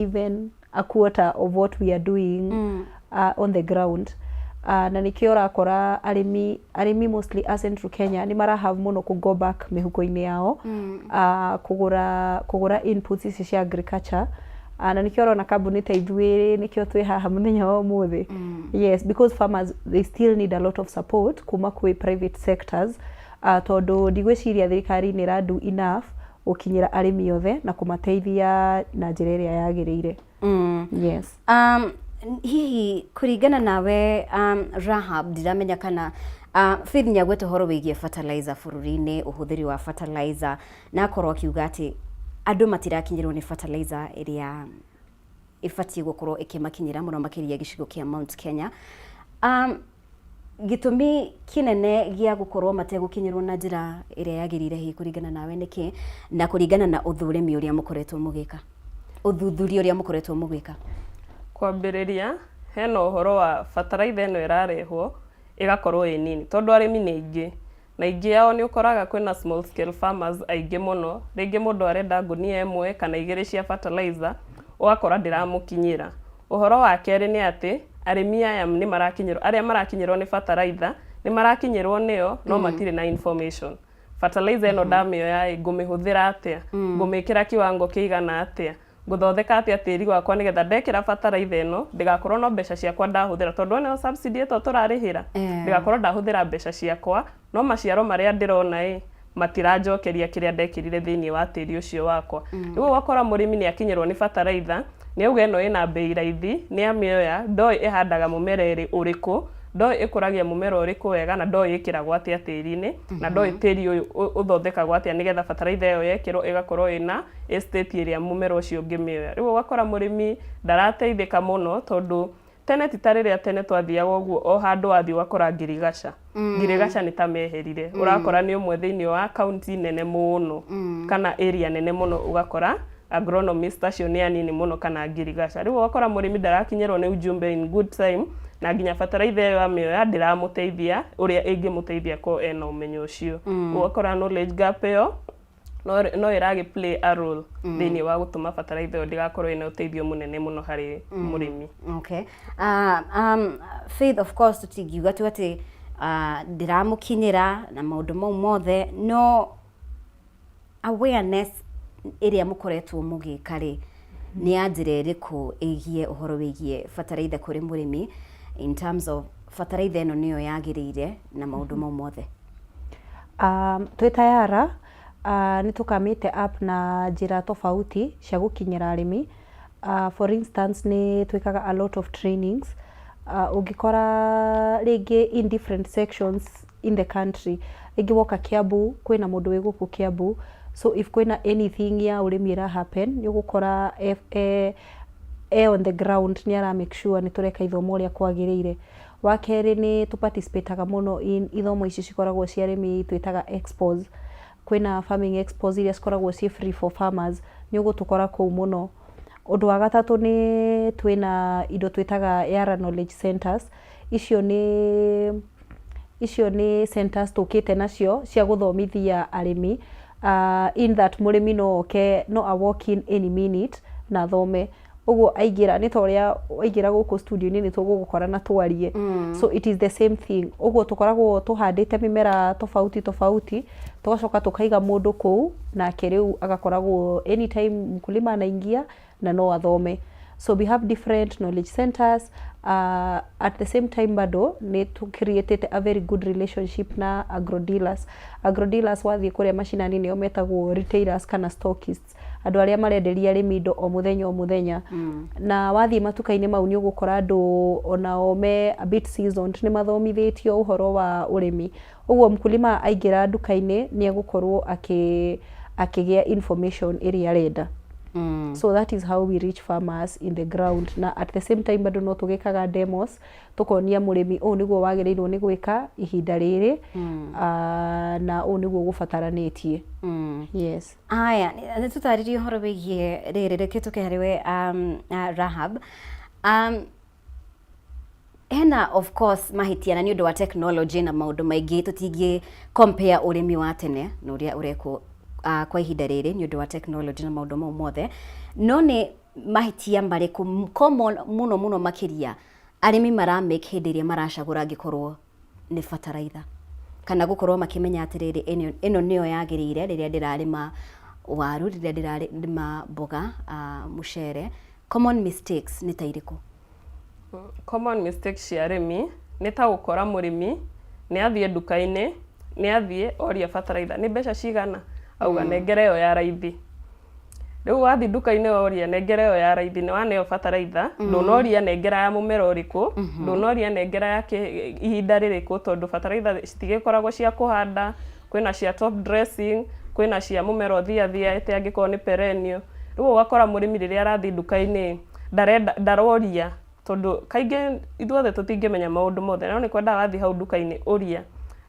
Even a quarter of what we are doing on the ground. Na nĩkĩo ũrakora arĩmi mostly a Central Kenya nĩ mara have mũno kũ go back mĩhuko-inĩ yao kũgũra inputs ici cia agriculture. Na nĩkĩo ũrona kambuni ta ithuĩ nĩkĩo twĩ haha mũthenya wa ũmũthĩ. Yes, because farmers, they still need a lot of support kuma kwĩ private sectors, tondũ ndigwĩciria thirikari nĩ ĩra do enough gũkinyĩra arĩmi othe na kũmateithia na njĩra ĩrĩa yagĩrĩire. Yes. Hihi kũringana nawe, Rahab, ndiramenya kana Faith nĩagweta ũhoro wĩgiĩ fertilizer bũrũri-inĩ, ũhũthĩri wa fertilizer, na akorwo akiuga atĩ andũ matirakinyĩrwo nĩ fertilizer ĩrĩa ĩbatiĩ gũkorwo ĩkĩmakinyĩra mũno makĩria gĩcigo kĩa Mount Kenya. Gĩtũmi kĩnene gĩa gũkorwo mategũkinyĩrwo na njĩra ĩrĩa yagĩrĩire hihi kũringana nawe nĩkĩ, na kũringana na ũthũrimi ũrĩa mũkoretwo mũgĩka, ũthuthuria ũrĩa mũkoretwo mũgĩka? Kwambĩrĩria hena ũhoro wa bataraitha ĩno ĩrarehwo ĩgakorwo ĩ nini tondũ arĩmi nĩ aingĩ, na aingĩ ao nĩ ũkoraga kwĩna small scale farmers aingĩ mũno. Rĩngĩ mũndũ arenda ngũnia 1 kana 2 cia fertilizer, ũgakora ndĩramũkinyĩra. Ũhoro wa kerĩ nĩ atĩ arĩmi aya nĩ marakinyĩrwo, arĩa marakinyĩrwo nĩ bataraitha nĩ marakinyĩrwo nĩyo no matirĩ na information. Fertilizer ĩno ndamĩoya ĩ, ngũmĩhũthĩra atĩa? Ngũmĩkĩra kiwango kĩigana atĩa? Ngũthondeka atĩa tĩri wakwa nĩgetha ndekĩra bataraitha ĩno ndĩgakorwo no mbeca ciakwa ndahũthĩra, tondũ ĩno subsidy ĩto tũrarĩhĩra, ndĩgakorwo ndahũthĩra mbeca ciakwa no maciaro marĩa ndĩrona ĩ matiranjokeria kĩrĩa ndekĩrire thĩinĩ wa tĩri ũcio wakwa. Rĩu ũgakora mũrĩmi nĩ akinyĩrwo nĩ bataraitha, nĩ auga ĩno ĩna mbei raithi, nĩ amĩoya, ndoĩ ĩhandaga mũmera ũrĩkũ, ndoĩ ĩkũragia mũmera ũrĩkũ wega, na ndoĩ ĩkĩragwo atĩa tĩri-inĩ, na ndoĩ tĩri ũyũ ũthondekagwo atĩa nĩgetha bataraitha ĩyo yekĩrwo ĩgakorwo ĩna ĩ state ĩrĩa mũmera ũcio ũngĩmĩoya. Rĩu ũgakora mũrĩmi ndarateithĩka mũno, tondũ tene ti ta rĩrĩa tene twathiaga ũguo o handũ wathiĩ ũgakora ngirigaca. Ngirigaca nĩ ta meherire. Ũrakora nĩ ũmwe thĩinĩ wa kaunti nene mũno kana area nene mũno, ũgakora agronomist acio nĩ anini mũno kana ngirigaca. Rĩu ũgakora mũrĩmi ndarakinyĩrwo nĩ ujumbe in good time, na nginya bataraitha ĩyo amĩoya ndĩramũteithia ũrĩa ĩngĩmũteithia ko ena ũmenyo ũcio. Ũgakora knowledge gap ĩyo no ĩragĩ play a role thĩinĩ wa gũtũma bataraitha ĩyo ndĩgakorwo ĩna ũteithio mũnene mũno harĩ mũrĩmi. Okay. Faith, of course, tũtingiuga tu atĩ ndĩramũkinyĩra na maũndũ mau mothe, no awareness ĩrĩa mũkoretwo mũgĩka rĩ, nĩ ya njĩra ĩrĩkũ ĩgiĩ ũhoro wĩgiĩ bataraitha kũrĩ mũrĩmi, in terms of bataraitha ĩno nĩyo yagĩrĩire na maũndũ mau mothe? Twĩ ta Yara nĩ tũkamĩte up na njĩra tofauti cia gũkinyĩra arĩmi. For instance, nĩ twĩkaga a lot of trainings. Ũngĩkora rĩngĩ in different sections in the country, rĩngĩ woka Kiambu kwĩna mũndũ wĩ gũkũ Kiambu, so if kwĩna anything ya ũrĩmi ĩra happen, nĩ ũgũkora e on the ground, nĩ ara make sure nĩ tũreka ithomo ũrĩa kwagĩrĩire. Wa kerĩ, nĩ tũ participate mũno in ithomo ici cikoragwo cia arĩmi twĩtaga expos. Kwĩna farming expos iria cikoragwo ciĩ free for farmers, nĩ ũgũtũkora kũu mũno. Ũndũ wa gatatũ, nĩ twĩna indo twĩtaga Yara Knowledge Centers. Icio nĩ centers tũkĩte nacio cia gũthomithia arĩmi, in that mũrĩmi no oke, no a walk in any minute na athome. Ũguo aingĩra nĩ ta ũrĩa waingĩra gũkũ studio-inĩ, nĩ tũgũgũkora na twarie. So it is the same thing. Ũguo tũkoragwo tũhandĩte mĩmera tofauti tofauti, tũgacoka tũkaiga mũndũ kũu nake rĩu agakoragwo anytime mkulima anaingia na no athome. So we have different knowledge centers. At the same time, bado nĩ tũ created a very good relationship na agro dealers. Agro dealers, wathiĩ kũrĩa macinani, nĩo metagwo retailers kana stockists, andũ arĩa marenderia arĩmi indo o mũthenya o mũthenya. Na wathiĩ matuka-inĩ mau, nĩ ũgũkora andũ onao me a bit seasoned, nĩ mathomithĩtio ũhoro wa ũrĩmi. Ũguo mkulima aingĩra nduka-inĩ nĩ egũkorwo akĩgĩa information ĩrĩa arenda. So that is how we reach farmers in the ground. Na at the same time bado no tũgĩkaga demos, tũkonia mũrĩmi ũũ nĩguo wagĩrĩirwo nĩ gwĩka ihinda rĩrĩ, na ũũ nĩguo gũbataranĩtie. Yes. Aya, nĩ tũtarĩrie ũhoro wĩgiĩ rĩrĩ, reke tũke harĩ we, Rahab. Hena of course mahĩtia, na nĩ ũndũ wa technology na maũndũ maingĩ tũtingĩ compare ũrĩmi wa tene na ũrĩa ũrekwo kwa ihinda rĩrĩ nĩ ũndũ wa technology na maũndũ mau mothe, no nĩ Mahĩtia marĩkũ common mũno mũno makĩria arĩmi mara make hĩndĩ ĩrĩa maracagũra angĩkorwo nĩ bataraitha kana gũkorwo makĩmenya atĩrĩrĩ ĩno nĩyo yagĩrĩire rĩrĩa ndĩrarĩma waru, rĩrĩa ndĩrarĩma mboga, mũcere. Common mistakes nĩ ta irĩkũ? Common mistakes cia arĩmi nĩ ta gũkora mũrĩmi nĩ athiĩ nduka-inĩ, nĩ athiĩ oria bataraitha nĩ mbeca cigana, auga nengera ĩyo ya raithi. Rĩu wathiĩ nduka-inĩ woria nengera ĩyo ya raithi nĩ waneo bataraitha, ndũnoria nengera ya mũmera ũrĩkũ, ndũnoria nengera ya ihinda rĩrĩkũ tondũ bataraitha citigĩkoragwo cia kũhanda, kwĩna cia top dressing, kwĩna cia mũmera ũthiathiĩte angĩkorwo nĩ perennial. Rĩu ũgakora mũrĩmi rĩrĩa arathiĩ nduka-inĩ ndarenda ndaroria tondũ kaingĩ ithuothe tũtingĩmenya maũndũ mothe no nĩ kwendaga wathiĩ hau nduka-inĩ ũria.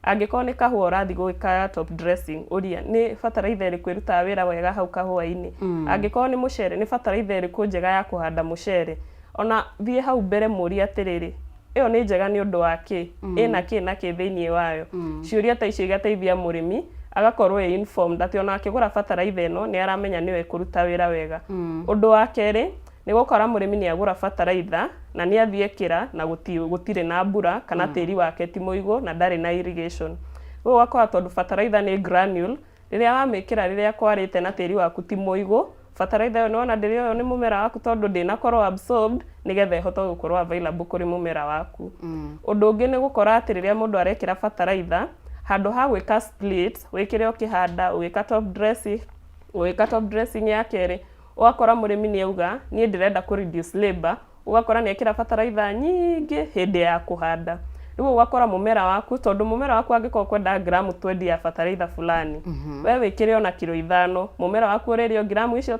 Angĩkorwo nĩ kahũa ũrathiĩ gwĩka top dressing ũria nĩ bataraitha ĩrĩkũ ĩrutaga wĩra wega hau kahũa-inĩ. Angĩkorwo nĩ mũcere nĩ bataraitha ĩrĩkũ njega ya kũhanda mũcere. Ona thiĩ hau mbere mũrie atĩrĩrĩ, ĩyo nĩ njega nĩ ũndũ wa kĩ? Ĩna kĩ na kĩ thĩiniĩ wayo? Ciũria ta icio igateithia mũrĩmi agakorwo e informed atĩ ona akĩgũra bataraitha ĩno nĩ aramenya nĩyo ĩkũruta wĩra wega. Ũndũ wa kerĩ nĩ gũkora mũrĩmi nĩ agũra bataraitha na nĩ athiĩ ekĩra na gũtirĩ na mbura kana tĩri wake ti mũigũ na ndarĩ na irrigation. Rĩu ũgakora tondũ bataraitha nĩ granule, rĩrĩa wamĩkĩra rĩrĩa kwarĩte na tĩri waku ti mũigũ, bataraitha ĩyo nĩwona ndĩrĩoywo nĩ mũmera waku tondũ ndĩnakorwo absorbed nĩgetha ĩhote gũkorwo available kũrĩ mũmera waku. Ũndũ ũngĩ nĩ gũkora atĩ rĩrĩa mũndũ arekĩra bataraitha, handũ ha gwĩka split, wĩkĩre ũkĩhanda, ũgĩka top dressing, ũgĩka top dressing ya kerĩ, ũgakora mũrĩmi nĩ auga niĩ ndĩrenda kũ reduce labour, ũgakora nĩ ekĩra bataraitha nyingĩ hĩndĩ ya kũhanda. Rĩu ũgakora mũmera waku, tondũ mũmera waku angĩkorwo ũkwenda gramu twendi ya bataraitha fulani, we wĩkĩre ona kiro 5, mũmera waku ũrĩrĩo gramu icio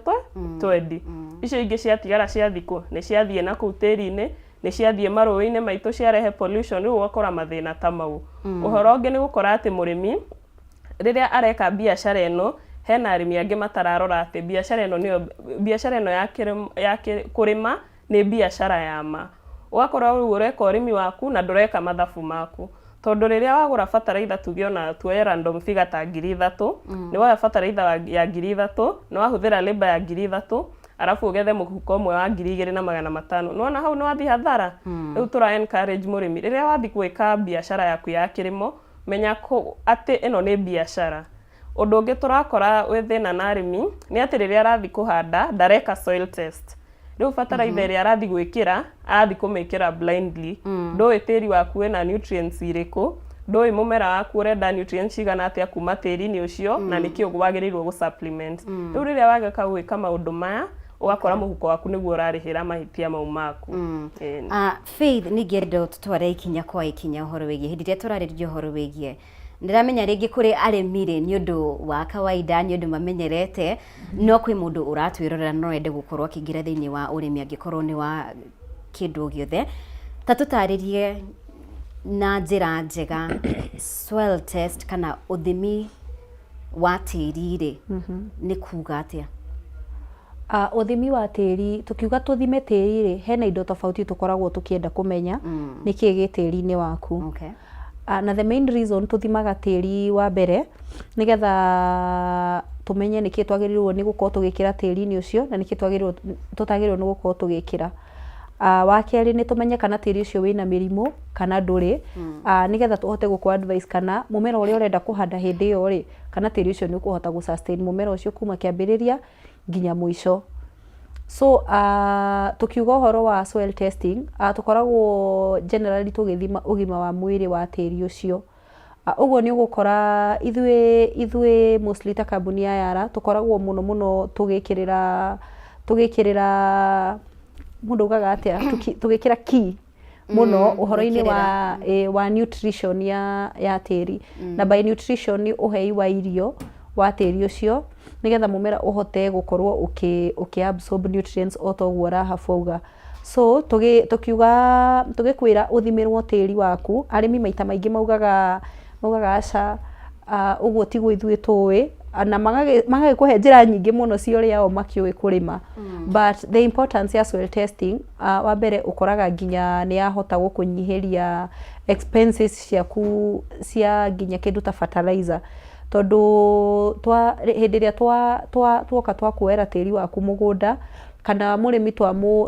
twendi. Icio ingĩ ciatigara ciathiĩ kũ? Nĩ ciathiĩ na kũu tĩri-inĩ, nĩ ciathiĩ marũĩ-inĩ maitũ ciarehe pollution, rĩu ũgakora mathĩna ta mau. Ũhoro ũngĩ nĩ gũkora atĩ mũrĩmi rĩrĩa areka biacara ĩno, hena arĩmi angĩ matararora atĩ biacara ĩno nĩyo biacara ĩno ya kũrĩma nĩ biacara ya ma. Ũgakora rĩu ũreka ũrĩmi waku na ndũreka mathabu maku. Tondũ rĩrĩa wagũra bataraitha tuge ona tuoye random figure ta 3000, nĩ woya bataraitha ya 3000, nĩ wahũthĩra labour ya 3000, arabu ũgethe mũhuko ũmwe wa 2500. Nĩwona hau nĩ wathiĩ hathara? Rĩu tũra encourage mũrĩmi, rĩrĩa wathiĩ gwĩka biacara yaku ya kĩrĩmo, menya atĩ ĩno nĩ biacara. Ũndũ ũngĩ tũrakora wĩ thĩna na arĩmi, nĩ atĩ rĩrĩa arathiĩ kũhanda, ndareka soil test. Rĩu bataraitha ĩrĩa arathiĩ gwĩkĩra, arathiĩ kũmĩkĩra blindly. Ndũĩ tĩri waku wĩna nutrients irĩkũ, ndũĩ mũmera waku ũrenda nutrients cigana atĩa kuma tĩri-inĩ ũcio, na nĩkĩ wagĩrĩirwo gũ supplement. Rĩu rĩrĩa waga gwĩka maũndũ maya, ũgakora mũhuko waku nĩguo ũrarĩhĩra mahĩtia mau maku. Faith, ningĩenda tũtware ikinya kwa ikinya ũhoro wĩgiĩ hĩndĩ ĩrĩa tũrarĩrĩria ũhoro wĩgiĩ ndĩramenya rĩngĩ kũrĩ arĩmi rĩ nĩ ũndũ wa kawaida nĩ ũndũ mamenyerete no kwĩ mũndũ ũratwĩrorera no ende gũkorwo akĩingĩra thĩinĩ wa ũrĩmi angĩkorwo nĩ wa kĩndũ o gĩothe ta tũtarĩrie na njĩra njega soil test kana ũthimi wa tĩri rĩ nĩ kuga atĩa? Ũthimi wa tĩri, tũkiuga tũthime tĩri rĩ, hena indo tofauti tũkoragwo tũkĩenda kũmenya nĩkĩĩ gĩ tĩri-inĩ waku. Na the main reason tũthimaga tĩri wa mbere, nĩgetha tũmenye nĩkĩĩ twagĩrĩirwo nĩ gũkorwo tũgĩkĩra tĩri-inĩ ũcio, na nĩkĩĩ twagĩrĩirwo tũtagĩrĩirwo nĩ gũkorwo tũgĩkĩra. Wa kerĩ nĩ tũmenye kana tĩri ũcio wĩna mĩrimũ kana ndũrĩ, nĩgetha tũhote gũkũ advice kana mũmera ũrĩa ũrenda kũhanda hĩndĩ ĩyo rĩ, kana tĩri ũcio nĩ ũkũhota gũ sustain mũmera ũcio kuma kĩambĩrĩria nginya mũico. So tukiuga ũhoro wa soil testing, tũkoragwo generally tũgĩthima ũgima wa mwĩrĩ wa tĩri ũcio. Ũguo nĩ ũgũkora ithuĩ mostly ta kambuni ya Yara tũkoragwo mũno mũno tũgĩkĩrĩra mũndũ augaga atĩa, tũgĩkĩra key mũno ũhoro-inĩ wa nutrition ya tĩri. Na by nutrition nĩ ũhei wa irio wa tĩri ũcio nĩgetha mũmera ũhote gũkorwo ũkĩ absorb nutrients o ta ũguo Rahabu auga. So tũkiuga tũgĩkwĩra ũthimĩrwo tĩri waku, arĩmi maita maingĩ maugaga aca, ũguo tiguo ithuĩ tũĩ, na magagĩkũhe njĩra nyingĩ mũno cia ũrĩa o makĩũĩ kũrĩma. But the importance ya soil testing, wa mbere ũkoraga nginya nĩ yahota gũkũnyihĩria expenses ciaku cia nginya kĩndũ ta fertilizer. Tondũ hĩndĩ ĩrĩa twoka twakuoera tĩri waku mũgũnda, Kana mũrĩmi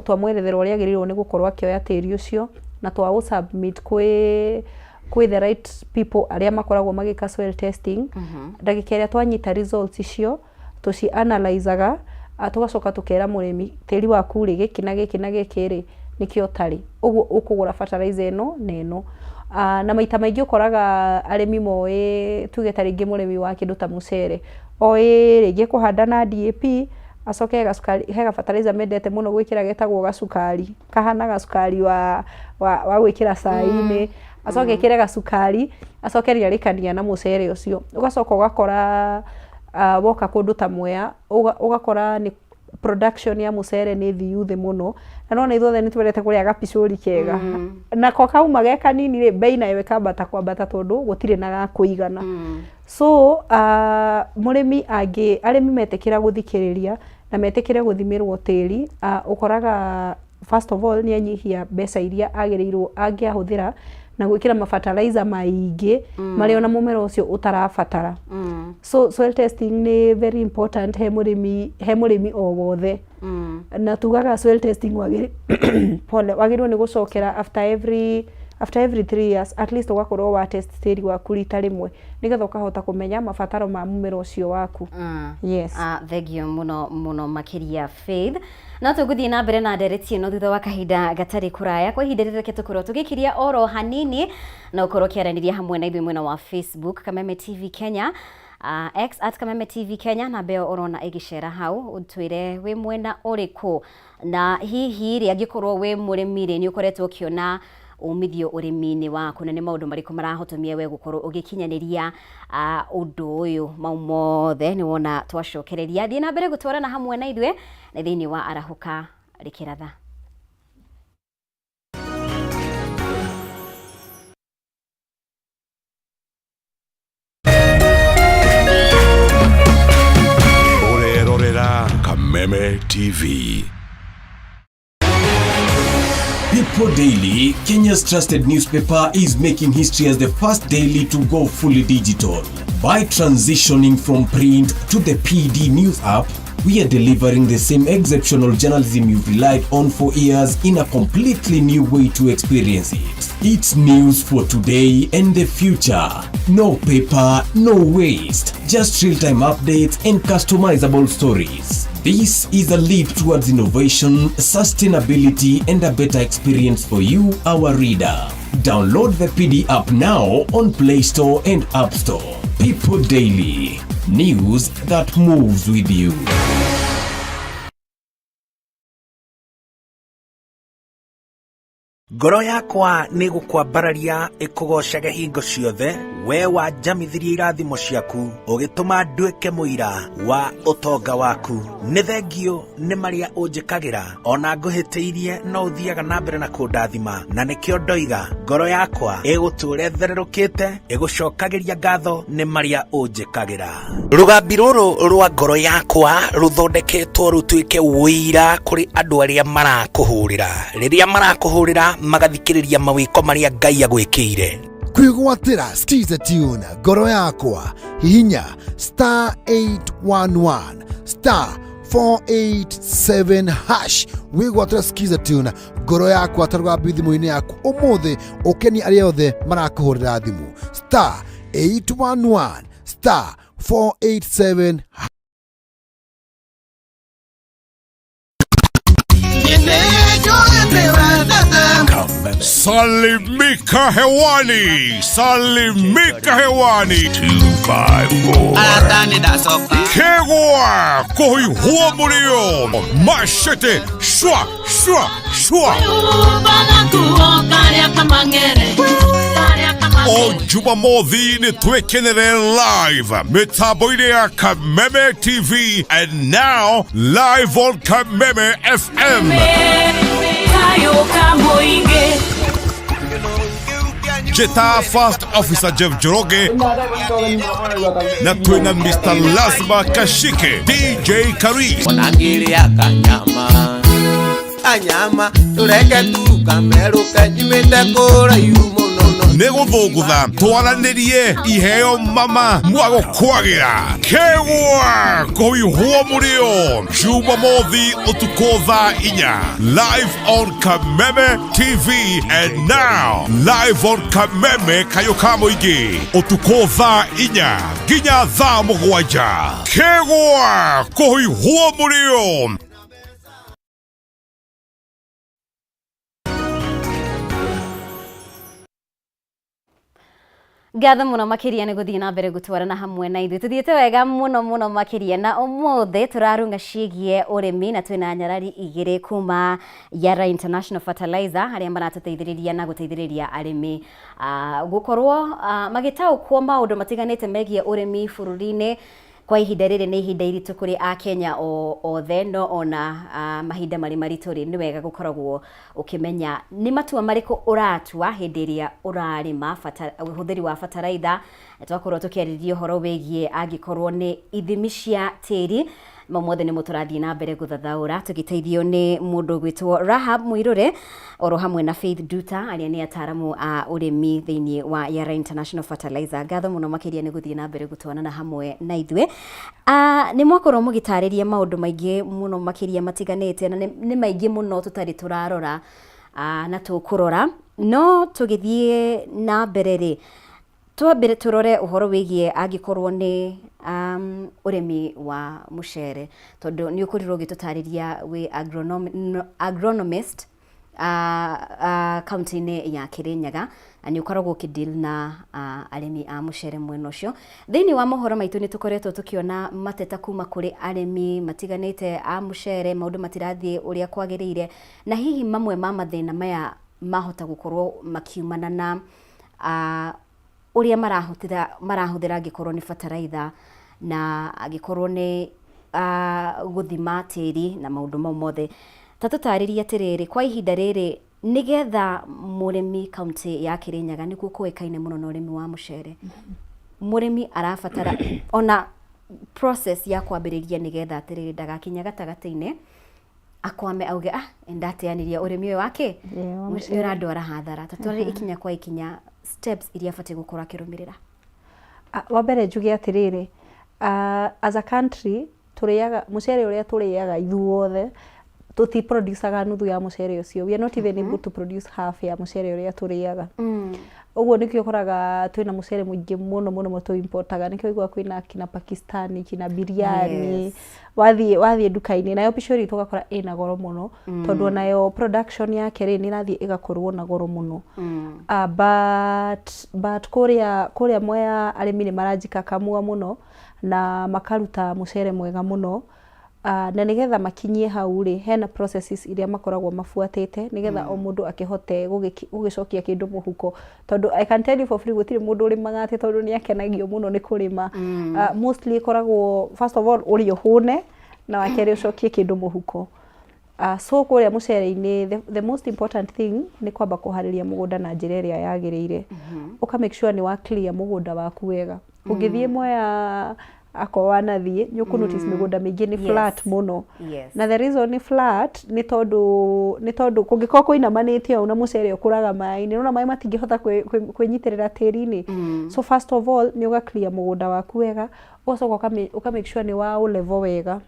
twamwerethera ũrĩa agĩrĩirwo nĩ gũkorwo akĩoya tĩri ũcio na twaũ submit kwĩ the right people arĩa makoragwo magĩka soil testing. Ndagĩka ĩrĩa twanyita results icio, tũci analyzaga, tũgacoka tũkera mũrĩmi, tĩri waku rĩ, gĩkĩ na gĩkĩ na gĩkĩ rĩ, nĩkĩo ũtarĩ, ũguo ũkũgũra fertilizer ĩno na ĩno. Na maita maingĩ ũkoraga arĩmi moĩ, tuge ta rĩngĩ mũrĩmi wa kĩndũ ta mũcere oĩ rĩngĩ kũhanda na DAP, acoke gacukari, he ga fertilizer mendete mũno gwĩkĩra getagwo gacukari, kahana gacukari wa gwĩkĩra cai-inĩ, acoke ĩkĩre gacukari, acoke nĩarĩkania na mũcere ũcio. Ũgacoka ũgakora woka kũndũ ta Mwea, ũgakora nĩ production ya mũcere nĩ thiu thĩ mũno, na nona ithuothe nĩ twendete kũrĩa gapicũri kega, nako kauma ge kanini rĩ, bei nayo ĩkambata kwambata tondũ gũtirĩ na ga kũigana. So mũrĩmi angĩ, arĩmi metĩkĩra gũthikĩrĩria na metĩkĩre gũthimĩrwo tĩri, ũkoraga first of all nĩ anyihia mbeca iria agĩrĩirwo angĩahũthĩra na gwĩkĩra mafertilizer maingĩ marĩa ona mũmera ũcio ũtarabatara. So soil testing nĩ very important he mũrĩmi o wothe. Na tugaga soil testing pole, wagĩrĩirwo nĩ gũcokera after every 3 years at least, ũgakorwo wa test tĩri waku rita rĩmwe, nĩgetha ũkahota kũmenya mabataro ma mũmera ũcio waku. Yes. Thengio mũno mũno makĩria, Faith. No tũgũthiĩ na mbere na ndereti ĩno thutha wa kahinda gatarĩ kũraya. Kwa ihinda rĩrĩ, reke tũkorwo tũgĩkiria oro hanini, na ũkorwo ũkĩaranĩria hamwe na ithuĩ mwena wa Facebook Kameme TV Kenya, X @KamemeTV Kenya, namba ĩyo ũrona ĩgĩcera hau, ũtwĩre wĩ mwena ũrĩkũ, na hihi rĩ, angĩkorwo wĩ mũrĩmi rĩ, nĩ ũkoretwo ũkĩona umithio ũrĩmi-inĩ waku, na nĩ maũndũ marĩkũ marahotomia we gũkorwo ũgĩkinyanĩria ũndũ ũyũ? Mau mothe nĩ wona twacokereria. Thiĩ na mbere gũtwarana hamwe na ithuĩ nĩ thĩinĩ wa Arahũka Rĩkĩratha. Ũrerorera Kameme TV. People Daily, Kenya's trusted newspaper, is making history as the first daily to go fully digital. By transitioning from print to the PD News app, we are delivering the same exceptional journalism you've relied on for years in a completely new way to experience it. It's news for today and the future. No paper, no waste, just real time updates and customizable stories. This is a leap towards innovation, sustainability, and a better experience for you, our reader. Download the PD app now on Play Store and App Store. People Daily, news that moves with you. Ngoro yakwa nĩ gũkwambararia ĩkũgocage hingo ciothe, we wanjamithirie irathimo ciaku, ũgĩtũma nduĩke mũira wa ũtonga waku. Nĩ thengio nĩ marĩa ũnjĩkagĩra, ona ngũhĩtĩirie no ũthiaga na mbere na kũndathima, na nĩkĩo ndoiga ngoro yakwa ĩgũtũũra ĩthererũkĩte ĩgũcokagĩria ngatho nĩ marĩa ũnjĩkagĩra. Rũgambi rũrũ rwa ngoro yakwa rũthondeketwo rũtuĩke ũira kũrĩ andũ arĩa marakũhũrĩra, rĩrĩa marakũhũrĩra magathikĩrĩria mawĩko marĩa Ngai agwĩkĩire. Kwĩgwatĩra Skiza tune ngoro yakwa, hihinya *811 *487# wĩgwatĩra Skiza tune ngoro yakwa ta rũgambi thimũ-inĩ yaku ũmũthĩ, ũkenie arĩa othe marakũhũrĩra thimũ, *811 *487. Salimika hewani, salimika hewani. 254. Kegwa, kuhihua mulio, mashete, shwa, shwa, shwa. O Jumamothi nĩ twĩkenere live mĩtambo-inĩ ya Kameme TV and now live on Kameme FM. Jeta First Officer Jeff Njoroge na twina Mr. Lazima Kashike, DJ Karis. Onangĩrĩa kanyama kanyama tũreke tu kamerũke nyumĩte kũraihu mũno no. Nĩ gũthũngũtha twaranĩrie iheo mama mwagũkwagĩra kegwa kũihwo mũrĩo Jumamothi ũtukũ thaa 4 live on Kameme TV and now live on Kameme kayũ ka mũingĩ ũtukũ thaa 4 nginya thaa 7 kegwa kũihwo mũrĩo. Ngatho mũno makĩria nĩ gũthiĩ na mbere gũtwarana hamwe na ithuĩ. Tũthiĩte wega mũno mũno makĩria na ũmũthĩ tũrarunga ciĩgiĩ ũrĩmi na twĩna nyarari igĩrĩ kuma Yara International Fertilizer arĩa maratũteithĩrĩria na gũteithĩrĩria arĩmi gũkorwo magĩtaũkwo maũndũ matiganĩte megiĩ ũrĩmi bũrũri-inĩ. Kwa ihinda rĩrĩ nĩ ihinda iritũ kũrĩ Akenya othe, no ona mahinda marĩ maritũ rĩ, nĩ wega gũkoragwo ũkĩmenya nĩ matua marĩkũ ũratua hĩndĩ ĩrĩa ũrarĩma, bata, ũhũthĩri wa bataraitha, twakorwo tũkĩarĩrĩria ũhoro wĩgiĩ angĩkorwo nĩ ithimi cia tĩri, mau mothe nĩmo tũrathiĩ na mbere gũthathaũra tũgĩteithio nĩ mũndũ ũgwĩtwo Rahab Muirũre oro hamwe na Faith Nduta arĩa nĩ ataramu a ũrĩmi thĩinĩ wa Yara International Fertilizer. Ngatho mũno makĩria nĩ gũthiĩ na mbere gũtwarana hamwe na ithuĩ. Nĩ mwakorwo mũgĩtarĩria maũndũ maingĩ mũno makĩria matiganĩte na nĩ maingĩ mũno tũtarĩ tũrarora na tũkũrora, no tũgĩthiĩ na mbere rĩ, Twambire tũrore ũhoro wĩgiĩ angĩkorwo nĩ ũrĩmi wa mũcere, tondũ nĩ ũkorirwo ũgĩtũtarĩria wĩ agronomist kaũntĩ-inĩ ya Kĩrĩnyaga, na nĩ ũkoragwo ũkĩ deal na arĩmi a mũcere mwena ũcio. Thĩinĩ wa mohoro maitũ nĩ tũkoretwo tũkĩona mateta kuma kũrĩ arĩmi matiganĩte a mũcere, maũndũ matirathiĩ ũrĩa kwagĩrĩire, na hihi mamwe ma mathĩna maya mahota gũkorwo makiumana na ũrĩa marahũthĩra marahũthĩra angĩkorwo nĩ bataraitha na angĩkorwo nĩ gũthima tĩri na maũndũ mau mothe. Ta tũtarĩrie atĩrĩrĩ, kwa ihinda rĩrĩ nĩgetha mũrĩmi kaũntĩ ya Kĩrĩnyaga nĩkuo kũĩkaine mũno na ũrĩmi wa mũcere, mũrĩmi arabatara ona process ya kwambĩrĩria nĩgetha atĩrĩrĩ ndagakinye gatagatĩ-inĩ akwame auge ah ndateanĩria ũrĩmi ũyũ wake Yeah, wa nĩ mũcere. ũrandwara hathara ta tware ikinya kwa ikinya steps iria abatiĩ gũkorwo akĩrũmĩrĩra. Ah, wa mbere njuge atĩrĩrĩ, as a country tũrĩaga mũcere ũrĩa tũrĩaga ithuothe tũti producaga nuthu ya mũcere ũcio. We are not even able to produce half ya mũcere ũrĩa tũrĩaga. Ũguo nĩkĩo ũkoraga twĩna mũcere mũingĩ mũno mũno mũno tũ importaga. Nĩkĩo ũiguaga kwĩna kina Pakistani, kina biryani. Wathiĩ wathiĩ nduka-inĩ nayo pishori tũgakora ĩna goro mũno tondũ onayo production yake rĩ nĩ ĩrathiĩ ĩgakorwo na goro mũno. But but kũrĩa kũrĩa Mwea arĩmi nĩ marajikakamua mũno na makaruta mũcere mwega mũno. Na nĩgetha makinyie hau rĩ, hena processes iria makoragwo mabuatĩte nĩgetha o mũndũ akĩhote gũgĩcokia kĩndũ mũhuko. Tondũ I can tell you for free gũtirĩ mũndũ ũrĩmaga atĩ tondũ nĩ akenagio mũno nĩ kũrĩma. Mostly ĩkoragwo first of all ũrĩe ũhũne na wa kerĩ ũcokie kĩndũ mũhuko. So kũrĩa mũcere-inĩ the most important thing nĩ kwamba kũharĩria mũgũnda na njĩra ĩrĩa yagĩrĩire. Ũka make sure nĩ wa clear mũgũnda waku wega. Ũngĩthiĩ Mwea akorwo wanathiĩ nĩ ũkũ notice mĩgũnda mĩingĩ nĩ flat mũno. Na the reason nĩ flat nĩ tondũ nĩ tondũ kũngĩkorwo kũinamanĩte ũũ na mũcere ũkũraga maĩ-inĩ, nĩwona maĩ matingĩhota kwĩnyitĩrĩra tĩri-inĩ. So first of all nĩ ũga clear mũgũnda waku wega, ũgacoka ũka make sure nĩ wa ũ level wega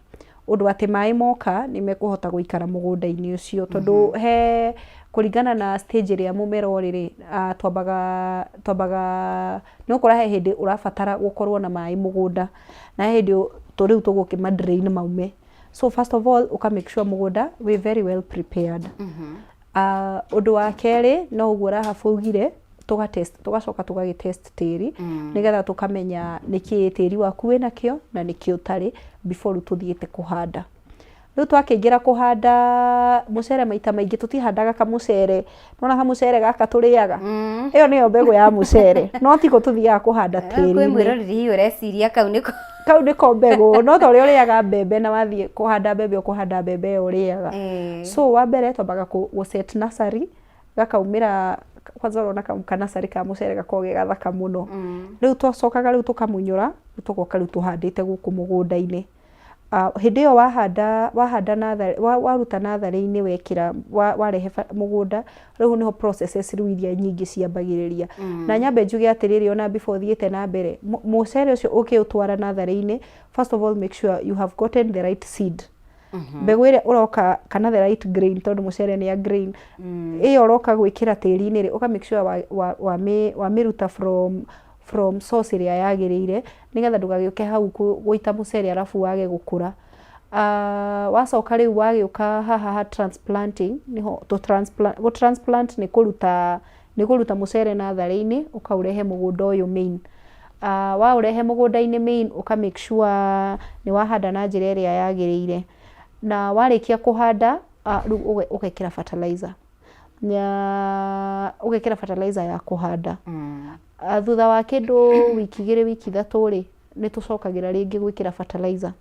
ũndũ atĩ maĩ moka nĩ mekũhota gũikara mũgũnda-inĩ ũcio. Tondũ he kũringana na stage ĩrĩa mũmera ũrĩ rĩ, twambaga twambaga nĩ ũgũkora he hĩndĩ ũrabatara gũkorwo na maĩ mũgũnda, na he hĩndĩ rĩu tũgũkĩma drain maume. So first of all ũka make sure mũgũnda wĩ very well prepared. Ũndũ wa kerĩ no ũguo Rahab augire, tũga test tũgacoka tũgagĩ test tĩri nĩgetha tũkamenya nĩkĩĩ tĩri waku wĩnakĩo na nĩkĩĩ ũtarĩ before rĩu tũthiĩte kũhanda. Rĩu twakĩingĩra kũhanda mũcere maita maingĩ tũtihandaga kamũcere, nĩwona kamũcere gaka tũrĩaga? Ĩyo nĩyo mbegũ ya mũcere, no tiguo tũthiaga kũhanda Kwĩ tĩri-inĩ. mwĩroreri hihi ũreciria kau nĩko Kau nĩko mbegũ, no ta ũrĩa ũrĩaga mbembe na wathiĩ kũhanda mbembe ũkũhanda mbembe ĩyo ũrĩaga. So wa mbere twambaga gũ set nursery, gakaumĩra kwanza ũrona ka nursery ka mũcere gakoragwo ge gathaka mũno. Rĩu twacokaga rĩu tũkamunyũra, rĩu tũgoka rĩu tũhandĩte gũkũ mũgũnda-inĩ. Hĩndĩ ĩyo wahanda wahanda natharĩ waruta natharĩ-inĩ wekĩra warehe mũgũnda, rĩu nĩho processes rĩu iria nyingĩ ciambagĩrĩria. Na nyambe njuge atĩrĩrĩ ona before thiĩte na mbere, mũcere ũcio ũkĩũtwara natharĩ-inĩ, first of all make sure you have gotten the right seed. Mbegũ ĩrĩa ũroka kana the right grain tondũ mũcere nĩ a grain, ĩyo ũroka gwĩkĩra tĩri-inĩ rĩ, ũka make sure wamĩruta from source ĩrĩa yagĩrĩire nĩgetha ndũgagĩũke hau gũita mũcere arabu wage gũkũra. Wacoka rĩu wagĩũka haha ha transplanting nĩho tũ transplant, gũ transplant nĩ kũruta nĩ kũruta mũcere natharĩ-inĩ ũkaũrehe mũgũnda ũyũ main. Waũrehe mũgũnda-inĩ main ũka make sure nĩ wahanda na njĩra ĩrĩa yagĩrĩire. Na warĩkia kũhanda rĩu ũgekĩra fertilizer. Na ũgekĩra fertilizer ya kũhanda. Thutha wa kĩndũ wiki 2 wiki 3 rĩ, nĩ tũcokagĩra rĩngĩ gwĩkĩra fertilizer.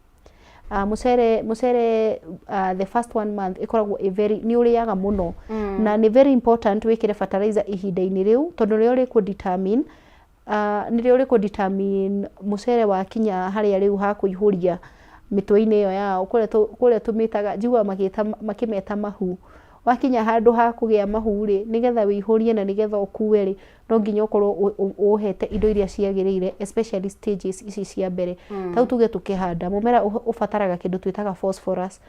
Mũcere mũcere the first one month ĩkoragwo ĩ very nĩ ũrĩaga mũno. Na nĩ very important wĩkĩre fertilizer ihinda-inĩ rĩu tondũ nĩrĩo rĩkũ determine nĩrĩo rĩkũ determine mũcere wakinya harĩa rĩu ha kũihũria mĩtwe-inĩ ĩyo yao kũrĩa tũmĩtaga njiguaga makĩmeta mahu. Wakinya handũ ha kũgĩa mahu rĩ, nĩgetha wĩihũrie na nĩgetha ũkue rĩ, no nginya ũkorwo ũhete indo iria ciagĩrĩire especially stages ici cia mbere. Ta rĩu tuge tũkĩhanda, mũmera ũbataraga kĩndũ twĩtaga phosphorus.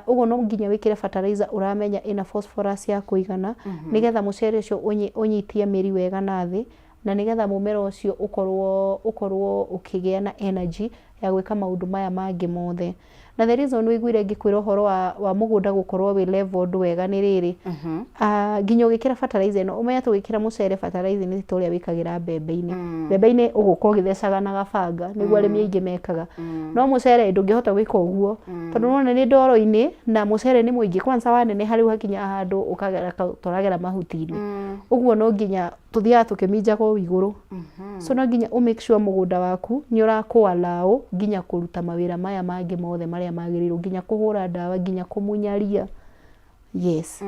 Ũguo no nginya wĩkĩre fertilizer ũramenya ĩna phosphorus ya kũigana nĩgetha mũcere ũcio ũnyitie mĩri wega na thĩ na nĩgetha mũmera ũcio ũkorwo ũkĩgĩa na energy ya gwĩka maũndũ maya mangĩ mothe. Na the reason ũiguire ngĩkwĩra ũhoro wa mũgũnda gũkorwo wĩ leveled wega nĩ rĩrĩ, nginya ũgĩkĩra fertilizer ĩno, ũmenye tũgĩkĩra mũcere fertilizer nĩ ta ũrĩa wĩkagĩra mbembe-inĩ. Mbembe-inĩ ũgũka ũgĩthecaga na gabanga, nĩguo arĩmi aingĩ mekaga. No mũcere ndũngĩhota gwĩka ũguo, tondũ nĩwona nĩ ndoro-inĩ na mũcere nĩ mũingĩ, kwanza waneneha rĩu hakinya handũ ũkagera tũragera mahuti-inĩ. Ũguo no nginya tũthiaga tũkĩminjaga ũũ igũrũ. So no nginya ũ make sure mũgũnda waku nĩ ũrakũ allow nginya kũruta mawĩra maya mangĩ mothe marĩa magĩrĩirwo, nginya kũhũra ndawa, nginya kũmunya ria. Yes.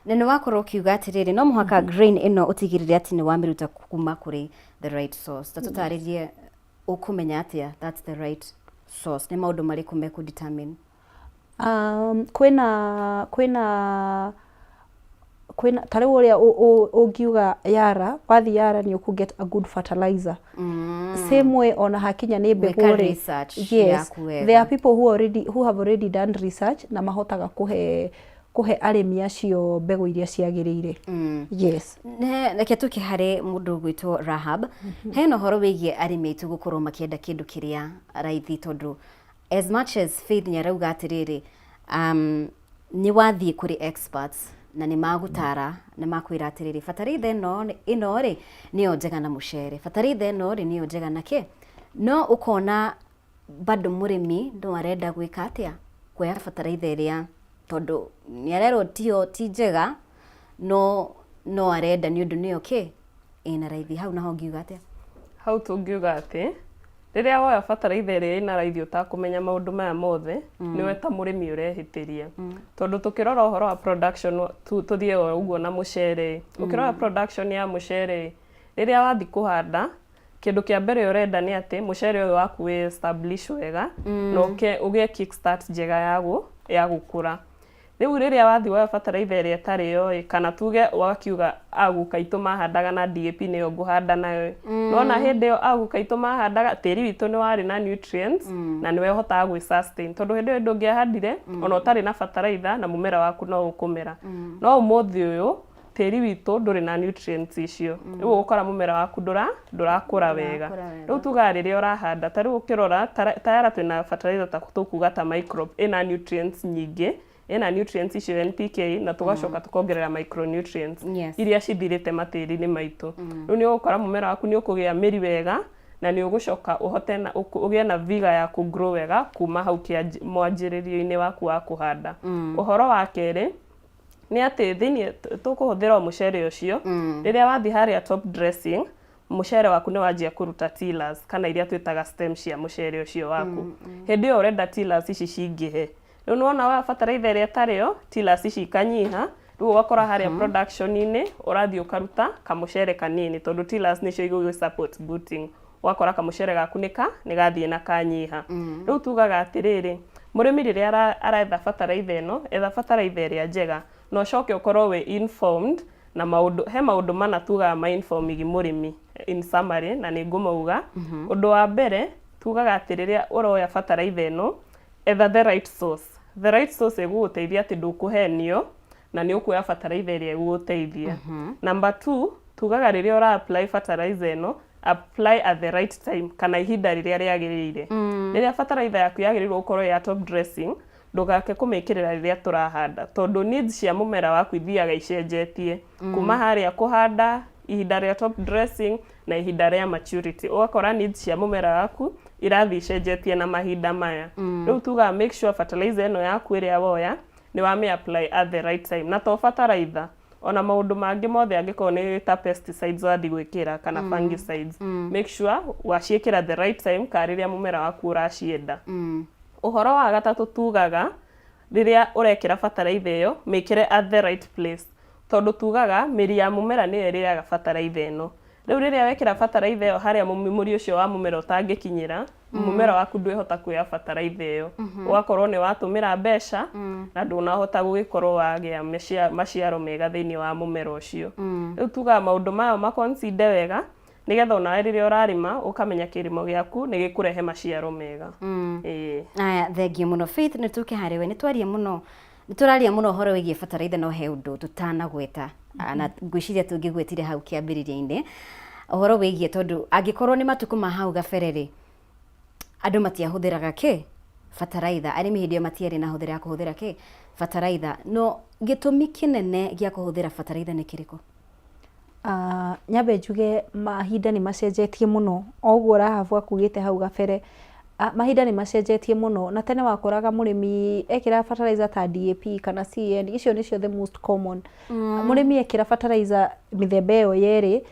Na nĩ wakorwo ũkiuga atĩrĩrĩ, no mũhaka grain ĩno ũtigĩrĩre atĩ nĩ wamĩruta kuma kũrĩ the right source. Ta tũtarĩrie ũkũmenya atĩa that's the right source, nĩ maũndũ marĩkũ mekũ determine? Kwĩna kwĩna kwĩna ta rĩu ũrĩa ũngiuga Yara, wathiĩ Yara nĩ ũkũ get a good fertilizer. Same way ona hakinya nĩ mbegũ Gwĩka rĩ, research yes, yaku wega. There are people who have already done research na mahotaga kũhe arĩmi acio mbegũ iria ciagĩrĩire. Yes. Reke tũke harĩ mũndũ ũgwĩtwo Rahab. Hena ũhoro wĩgiĩ arĩmi aitũ gũkorwo makĩenda kĩndũ kĩrĩa raithi, tondũ as much as Faith nĩ arauga atĩrĩrĩ, nĩ wathiĩ kũrĩ experts na nĩ magũtara na makwĩra atĩrĩrĩ, bataraitha ĩno rĩ nĩyo njega na mũcere, bataraitha ĩno rĩ nĩyo njega na kĩ, no ũkona bado mũrĩmi no arenda gwĩka atĩa, kuoya bataraitha ĩrĩa tondũ nĩ arerwo tiyo ti njega, no no arenda nĩ ũndũ nĩyo kĩ ĩna raithi. Hau naho ngiuga atĩa? Hau tũngiuga atĩ rĩrĩa woya bataraitha ĩrĩa ĩna raithi ũtakũmenya maũndũ maya mothe, nĩwe ta mũrĩmi ũrehĩtĩria, tondũ tũkĩrora ũhoro wa production, tũthiĩ o ũguo na mũcere, ũkĩrora production ya mũcere, rĩrĩa wathiĩ kũhanda, kĩndũ kĩa mbere ũrenda nĩ atĩ mũcere ũyũ waku wĩ establish wega na ũke ũgĩe kickstart njega ya gũkũra. Rĩu rĩrĩa wathiĩ woya bataraitha ĩrĩa ĩtarĩ yo ĩ, kana tuge wakiuga aguka aitũ mahandaga na DAP nĩyo ngũhanda nayo ĩ, nona hĩndĩ ĩyo aguka aitũ mahandaga, tĩri witũ nĩ warĩ na nutrients na nĩwe ũhotaga gwĩ sustain, tondũ hĩndĩ ĩyo ndũngĩahandire ona ũtarĩ na bataraitha na mũmera waku no ũkũmera. No ũmũthĩ ũyũ tĩri witũ ndũrĩ na nutrients icio, rĩu ũgũkora mũmera waku ndũrakũra wega. Rĩu tugaga rĩrĩa ũrahanda, ta rĩu ũkĩrora tayara twĩna fertilizer ta tũkuga ta microbe ĩna nutrients nyingĩ, ĩna nutrients icio NPK na tũgacoka tũkongerera micronutrients iria cithirĩte matĩri-inĩ maitũ. Rĩu nĩ ũgũkora mũmera waku nĩ ũkũgĩa mĩri wega na nĩ ũgũcoka ũhote na ũgĩe na vigor ya kũ grow wega kuma hau mwanjĩrĩrio-inĩ waku wa kũhanda. Ũhoro wa kerĩ nĩ atĩ thĩiniĩ tũkũhũthĩra o mũcere ũcio, rĩrĩa wathiĩ harĩa top dressing, mũcere waku nĩ wanjia kũruta tillers kana iria twĩtaga stem cia mũcere ũcio waku. Hĩndĩ ĩyo ũrenda tillers ici cingĩhe. Rĩu nĩwona woya bataraitha ĩrĩa ĩtarĩ yo, tillers ici ikanyiha, rĩu ũgakora harĩa production-inĩ ũrathiĩ ũkaruta kamũcere kanini tondũ tillers nĩcio igũgĩ support booting. Ũgakora kamũcere gaku nĩka nĩgathiĩ na kanyiha. Rĩu tugaga atĩrĩrĩ, mũrĩmi rĩrĩa aretha bataraitha ĩno, etha bataraitha ĩrĩa njega, na ũcoke ũkorwo wĩ informed na maũndũ, he maũndũ mana tugaga ma inform mũrĩmi in summary, na nĩ ngũmauga. Ũndũ wa mbere, tugaga atĩ rĩrĩa ũroya bataraitha ĩno, etha the right source. The right source ĩgũgũteithia atĩ ndũkũhenio na nĩ ũkuoya bataraitha ĩrĩa ĩgũgũteithia. Number two, tugaga rĩrĩa ũra apply fertilizer ĩno, apply at the right time kana ihinda rĩrĩa rĩagĩrĩire. Rĩrĩa bataraitha yaku yagĩrĩirwo gũkorwo ya top dressing, ndũgake kũmĩkĩrĩra rĩrĩa tũrahanda, tondũ needs cia mũmera waku ithiaga icenjetie kuma harĩa kũhanda, ihinda rĩa top dressing na ihinda rĩa maturity, ũgakora needs cia mũmera waku irathiĩ icenjetie na mahinda maya. Rĩu tugaga make sure fertilizer ĩno yaku ĩrĩa woya nĩ wamĩ apply at the right time. Na to bataraitha, ona maũndũ mangĩ mothe, angĩkorwo nĩ ta pesticides wathiĩ gwĩkĩra kana fungicides, make sure waciĩkĩra the right time kana rĩrĩa mũmera waku ũracienda. Ũhoro wa gatatũ, tugaga rĩrĩa ũrekĩra bataraitha ĩyo, mĩkĩre at the right place, tondũ tugaga mĩri ya mũmera nĩyo ĩrĩaga bataraitha ĩno. Rĩu rĩrĩa wekĩra bataraitha ĩyo harĩa mũri ũcio wa mũmera ũtangĩkinyĩra, mũmera waku ndwĩhota kuoya bataraitha ĩyo, ũgakorwo nĩ watũmĩra mbeca na ndũnahota gũgĩkorwo wagĩa maciaro mega thĩinĩ wa mũmera ũcio. Rĩu tugaga maũndũ maya maconsider wega, nĩgetha onawe rĩrĩa ũrarĩma ũkamenya kĩrĩmo gĩaku nĩ gĩkũrehe maciaro mega. Ĩĩ. Aya, thengiũ mũno, Faith. Nĩ tũke harĩ we. Nĩ twaria mũno, nĩ tũraria mũno ũhoro wĩgiĩ bataraitha, no he ũndũ tũtanagweta. Na ngwĩciria tũngĩgwetire hau kĩambĩrĩria-inĩ ũhoro wĩgiĩ, tondũ angĩkorwo nĩ matukũ ma hau gabere rĩ, andũ matiahũthĩraga kĩ bataraitha, arĩmi hĩndĩ ĩyo matiarĩ na hũthĩra ya kũhũthĩra kĩ bataraitha, no gĩtũmi kĩnene gĩa kũhũthĩra bataraitha nĩ kĩrĩkũ? Nyambe njuge mahinda nĩ macenjetie mũno, o ũguo Rahabu akugĩte hau gabere. Mahinda nĩ macenjetie mũno, na tene wakoraga mũrĩmi ekĩra fertilizer ta DAP kana CAN, icio nĩcio the most common. Mũrĩmi ekĩra fertilizer mĩthemba ĩyo yerĩ,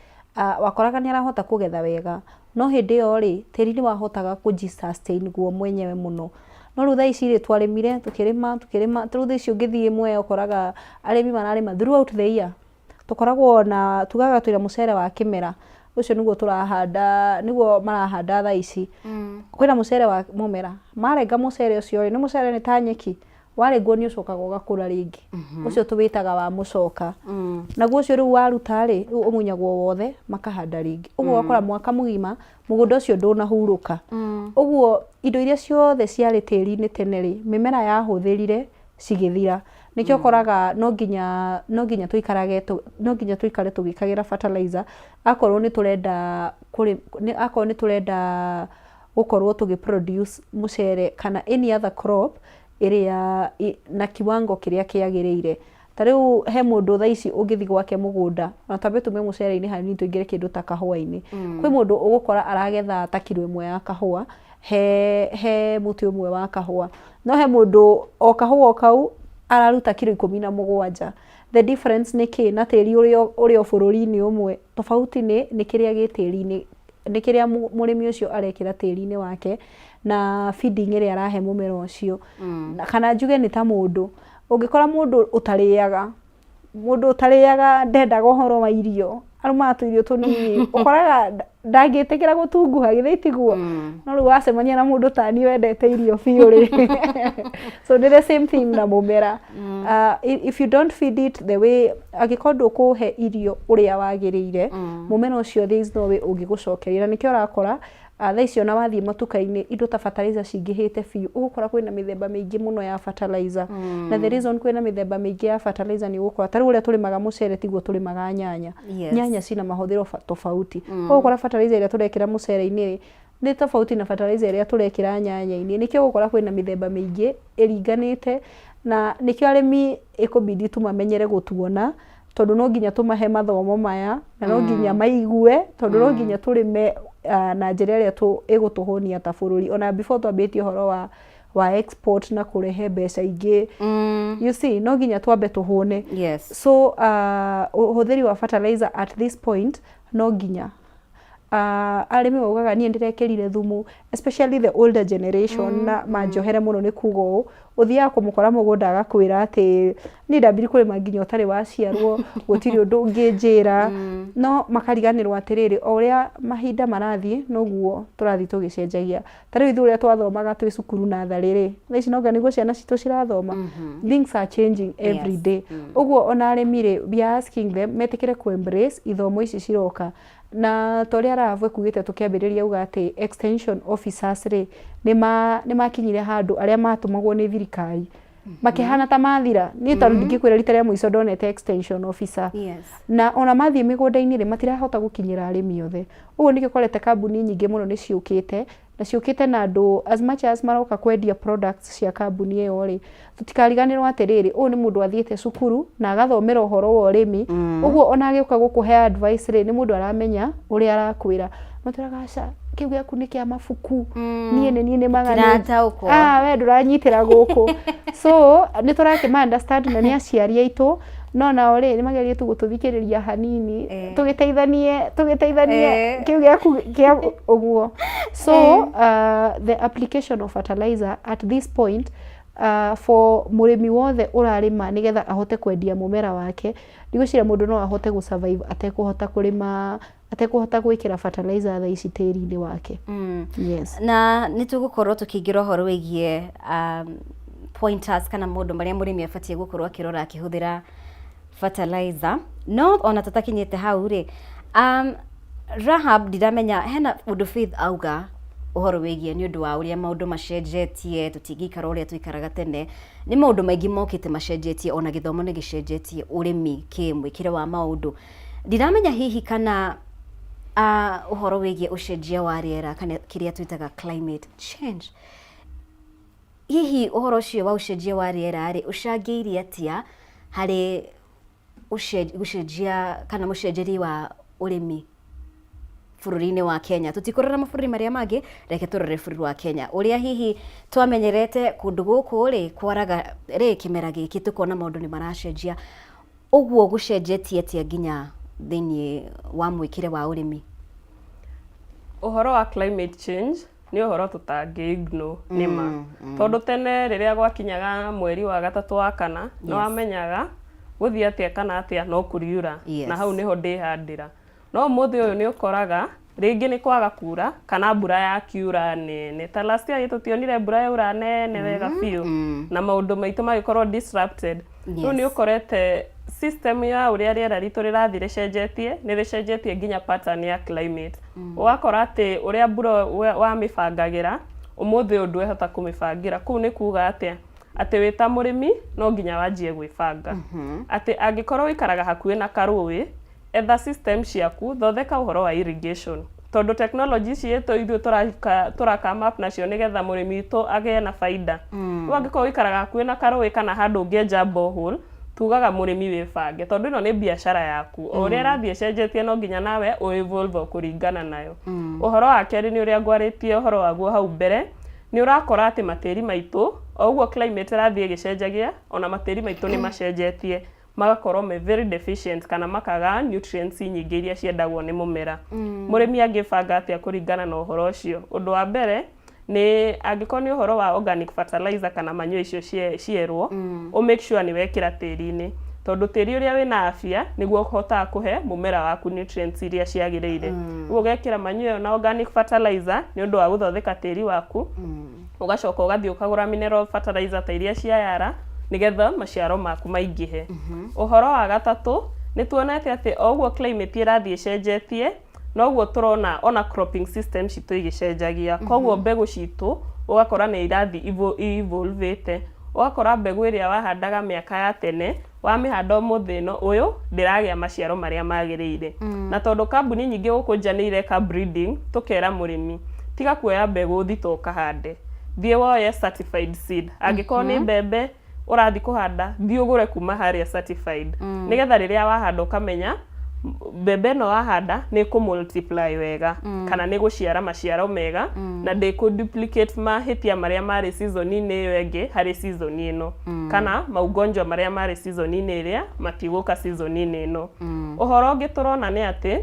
wakoraga nĩ arahota kũgetha wega, no hĩndĩ ĩyo rĩ, tĩri nĩ wahotaga kũji sustain guo mwenyewe mũno. No rĩu thaa ici rĩ, twarĩmire, tũkĩrĩma, tũkĩrĩma, rĩu thaa ici ũngĩthiĩ Mwea ũkoraga arĩmi mararĩma throughout the year. Tũkoragwo na, tugaga twĩna mũcere wa kĩmera, ũcio nĩguo tũrahanda, nĩguo marahanda thaa ici. Kwĩna mũcere wa mũmera, marenga mũcere ũcio rĩ, nĩ mũcere nĩ ta nyeki, warengwo nĩ ũcokaga ũgakũra rĩngĩ, ũcio tũwĩtaga wa mũcoka. Naguo ũcio rĩu waruta rĩ, rĩu ũmunyagwo wothe makahanda rĩngĩ. Ũguo ũgakora mwaka mũgima mũgũnda ũcio ndũnahurũka. Ũguo indo iria ciothe ciarĩ tĩri-inĩ tene rĩ, mĩmera yahũthĩrire cigĩthira. Nĩkĩo ũkoraga no nginya tũikarage, no nginya tũikare tũgĩkagĩra fertilizer akorwo nĩ tũrenda gũkorwo tũgĩ produce mũcere kana any other crop ĩrĩa na kiwango kĩrĩa kĩagĩrĩire. Ta rĩu he mũndũ thaa ici ũngĩthiĩ gwake mũgũnda, ona twambe tume mũcere-inĩ hanini tũingĩre kĩndũ ta kahũa-inĩ, kwĩ mũndũ ũgũkora aragetha ta kiro ĩmwe ya kahũa he mũtĩ ũmwe wa kahũa, no he mũndũ o kahũa o kau araruta kiro 17. The difference nĩ kĩ? Na tĩri ũrĩa ũrĩ o bũrũri-inĩ ũmwe, tofauti nĩ kĩrĩa gĩ tĩri-inĩ, nĩ kĩrĩa mũrĩmi ũcio arekĩra tĩri-inĩ wake na feeding ĩrĩa arahe mũmera ũcio. Kana njuge nĩ ta mũndũ, ũngĩkora mũndũ ũtarĩaga ndendaga ũhoro wa irio, arumaga tũirio tũnini, ũkoraga ndangĩtĩkĩra gũtunguha, githĩ tiguo? No rĩu wacemania na mũndũ ta niĩ wendete irio biũ rĩ, so nĩ the same thing na mũmera. If you don't feed it the way, angĩkorwo ndũkũhe irio ũrĩa wagĩrĩire, mũmera ũcio there is no way ũngĩgũcokeria. Na nĩkĩo ũrakora thaa ici ona wathiĩ matuka-inĩ indo ta fertilizer cingĩhĩte biũ, ũgũkora kwĩna mĩthemba mĩingĩ mũno ya fertilizer. Na the reason kwĩna mĩthemba mĩingĩ ya fertilizer nĩ ũgũkora ta rĩu ũrĩa tũrĩmaga mũcere tiguo tũrĩmaga nyanya. Nyanya cina mahũthĩro tofauti. Ũgũkora fertilizer ĩrĩa tũrekĩra mũcere-inĩ rĩ, nĩ tofauti na fertilizer ĩrĩa tũrekĩra nyanya-inĩ. Nĩkĩo ũgũkora kwĩna mĩthemba mĩingĩ ĩringanĩte, na nĩkĩo arĩmi ĩkũbidi tũmamenyere gũtuona, tondũ no nginya tũmahe mathomo maya na no nginya maigue, tondũ no nginya tũrĩme na njĩra ĩrĩa ĩgũtũhũnia ta bũrũri, ona before twambĩtie ũhoro wa export na kũrehe mbeca ingĩ. You see, no nginya twambe tũhũne. So ũhũthĩri wa fertilizer at this point no nginya. Arĩmi maugaga niĩ ndĩrekĩrire thumu, especially the older generation, na manjohere mũno nĩ kuga ũũ, ũthiaga kũmũkora mũgũnda agakwĩra atĩ niĩ ndambirie kũrĩma nginya ũtarĩ waciarwo, gũtirĩ ũndũ ũngĩnjĩra, no makariganĩrwo atĩrĩrĩ, o ũrĩa mahinda marathiĩ noguo tũrathiĩ tũgĩcenjagia. Ta rĩu ithuĩ ũrĩa twathomaga twĩ cukuru natharĩ rĩ, thaa ici no anga nĩguo ciana citũ cirathoma? Things are changing every day. Ũguo ona arĩmi rĩ, we are asking them metĩkĩre kũ embrace ithomo ici ciroka. Na ta ũrĩa RAV ĩkugĩte tũkĩambĩrĩria uga atĩ extension officers rĩ, nĩ makinyire handũ arĩa matũmagwo nĩ thirikari makĩhana ta mathira. Niĩ tondũ ndingĩkwĩra rita rĩa mũico ndonete extension officer. Na ona mathiĩ mĩgũnda-inĩ rĩ, matirahota gũkinyĩra arĩmi othe. Ũguo nĩkĩo ũkorete kambuni nyingĩ mũno nĩ ciũkĩte, na ciũkĩte na andũ as much as maroka kwendia products cia kambuni ĩyo rĩ, tũtikariganĩrwo atĩrĩrĩ, ũyũ nĩ mũndũ athiĩte cukuru na agathomera ũhoro wa ũrĩmi, ũguo ona agĩũka gũkũhe advice rĩ, nĩ mũndũ aramenya ũrĩa arakwĩra. Matwĩraga aca, kĩu gĩaku nĩ kĩa mabuku, niĩ nĩ niĩ nĩmaga Tũtirataũkwo. Ah, we ndũranyitĩra gũkũ. So nĩ tũrakĩma understand na nĩ aciari aitũ, no nao rĩ, nĩ magerie tu gũtũthikĩrĩria hanini, tũgĩteithanie tũgĩteithanie kĩu gĩaku kĩa ũguo. So the application of fertilizer at this point, for mũrĩmi wothe ũrarĩma nĩgetha ahote kwendia mũmera wake, ndigwĩciria mũndũ no ahote gũ survive atekũhota kũrĩma, atekũhota gwĩkĩra fertilizer thaa ici tĩri-inĩ wake. Yes. Na nĩ tũgũkorwo tũkĩingĩra ũhoro wĩgiĩ pointers kana maũndũ marĩa mũrĩmi abatiĩ gũkorwo akĩrora akĩhũthĩra fertilizer, no ona tũtakinyĩte hau rĩ, Rahab, ndiramenya hena ũndũ Faith auga ũhoro wĩgiĩ nĩ ũndũ wa ũrĩa maũndũ macenjetie, tũtingĩikara ũrĩa tũikaraga tene, nĩ maũndũ maingĩ mokĩte macenjetie, ona gĩthomo nĩ gĩcenjetie, ũrĩmi kĩ mwĩkĩre wa maũndũ. Ndiramenya hihi kana ũhoro wĩgiĩ ũcenjia wa rĩera kana kĩrĩa twĩtaga climate change, hihi ũhoro ũcio wa ũcenjia wa rĩera rĩ, ũcangĩire atĩa harĩ gũcenjia kana mũcenjerie wa ũrĩmi bũrũri-inĩ wa Kenya? Tũtikũrora mabũrũri marĩa mangĩ, reke tũrore bũrũri wa Kenya, ũrĩa hihi twamenyerete kũndũ gũkũ rĩ kwaraga rĩ kĩmera gĩkĩ, tũkona maũndũ nĩ maracenjia. Ũguo gũcenjetie atĩa nginya thĩinĩ wa mwĩkĩre wa ũrĩmi? Ũhoro wa climate change nĩ ũhoro tũtangĩ ignore nĩ ma, tondũ tene rĩrĩa gwakinyaga mweri wa gatatũ, wa kana, nĩ wamenyaga gũthiĩ atĩa kana atĩa no kũriura, na hau nĩho ndĩhandĩra. No ũmũthĩ ũyũ nĩ ũkoraga rĩngĩ nĩ kwaga kura kana mbura yakiura nene. Ta last year tũtionire mbura yaura nene wega biũ na maũndũ maitũ magĩkorwo disrupted? Rĩu nĩ ũkorete system ya ũrĩa rĩera ritũ rĩrathiĩ rĩcenjetie, nĩ rĩcenjetie nginya pattern ya climate. Ũgakora atĩ ũrĩa mbura wamĩbangagĩra, ũmũthĩ ũyũ ndwehota kũmĩbangĩra. Kũu nĩ kuga atĩa? Atĩ wĩ ta mũrĩmi no nginya wanjie gwĩbanga, atĩ angĩkorwo ũikaraga hakuhĩ na karũĩ, etha system ciaku, thondeka ũhoro wa irrigation, tondũ technology ici ĩtũ ithuĩ tũra come up nacio nĩgetha mũrĩmi witũ agĩe na baida. Rĩu angĩkorwo ũikaraga hakuhĩ na karũĩ kana handũ ũngĩenja borehole, tugaga mũrĩmi wĩbange, tondũ ĩno nĩ biacara yaku. O ũrĩa ĩrathiĩ ĩcenjetie, no nginya nawe ũ evolve o kũringana nayo. Ũhoro wa kerĩ nĩ ũrĩa ngwarĩtie ũhoro waguo hau mbere, nĩ ũrakora atĩ matĩri maitũ, o ũguo climate ĩrathiĩ ĩgĩcenjagia, ona matĩri maitũ nĩ macenjetie, magakorwo me very deficient kana makaga nutrients nyingĩ iria ciendagwo nĩ mũmera. Mũrĩmi angĩbanga atĩa kũringana na ũhoro ũcio? Ũndũ wa mbere nĩ angĩkorwo nĩ ũhoro wa organic fertilizer kana manure icio cierwo, ũ make sure nĩ wekĩra tĩri-inĩ, tondũ tĩri ũrĩa wĩna afya nĩguo ũhotaga kũhe mũmera waku nutrients iria ciagĩrĩire. Ũguo ũgekĩra manure ĩyo na organic fertilizer nĩ ũndũ wa gũthondeka tĩri waku. Ũgacoka ũgathiĩ ũkagũra mineral fertilizer ta iria cia Yara nĩgetha maciaro maku maingĩhe. Ũhoro wa gatatũ, nĩ tuonete atĩ o ũguo climate ĩrathiĩ ĩcenjetie, noguo tũrona ona cropping system citũ igĩcenjagia. Koguo mbegũ citũ ũgakora nĩ irathiĩ evolvĩte, ũgakora mbegũ ĩrĩa wahandaga mĩaka ya tene, wamĩhanda ũmũthĩ ĩno ũyũ, ndĩragĩa maciaro marĩa magĩrĩire. Na tondũ kambuni nyingĩ gũkũ nja nĩ ireka breeding, tũkera mũrĩmi, tiga kuoya mbegũ thito ũkahande, thiĩ woye certified seed. Angĩkorwo nĩ mbembe ũrathiĩ kũhanda, thiĩ ũgũre kuma harĩa certified, nĩgetha rĩrĩa wahanda ũkamenya mbembe ĩno wahanda nĩ ĩkũ multiply wega kana nĩ gũciara maciaro mega na ndĩkũ duplicate mahĩtia marĩa marĩ season-inĩ ĩyo ĩngĩ harĩ season ĩno, kana maugonjwa marĩa marĩ season-inĩ ĩrĩa matigũka season-inĩ ĩno. Ũhoro ũngĩ tũrona nĩ atĩ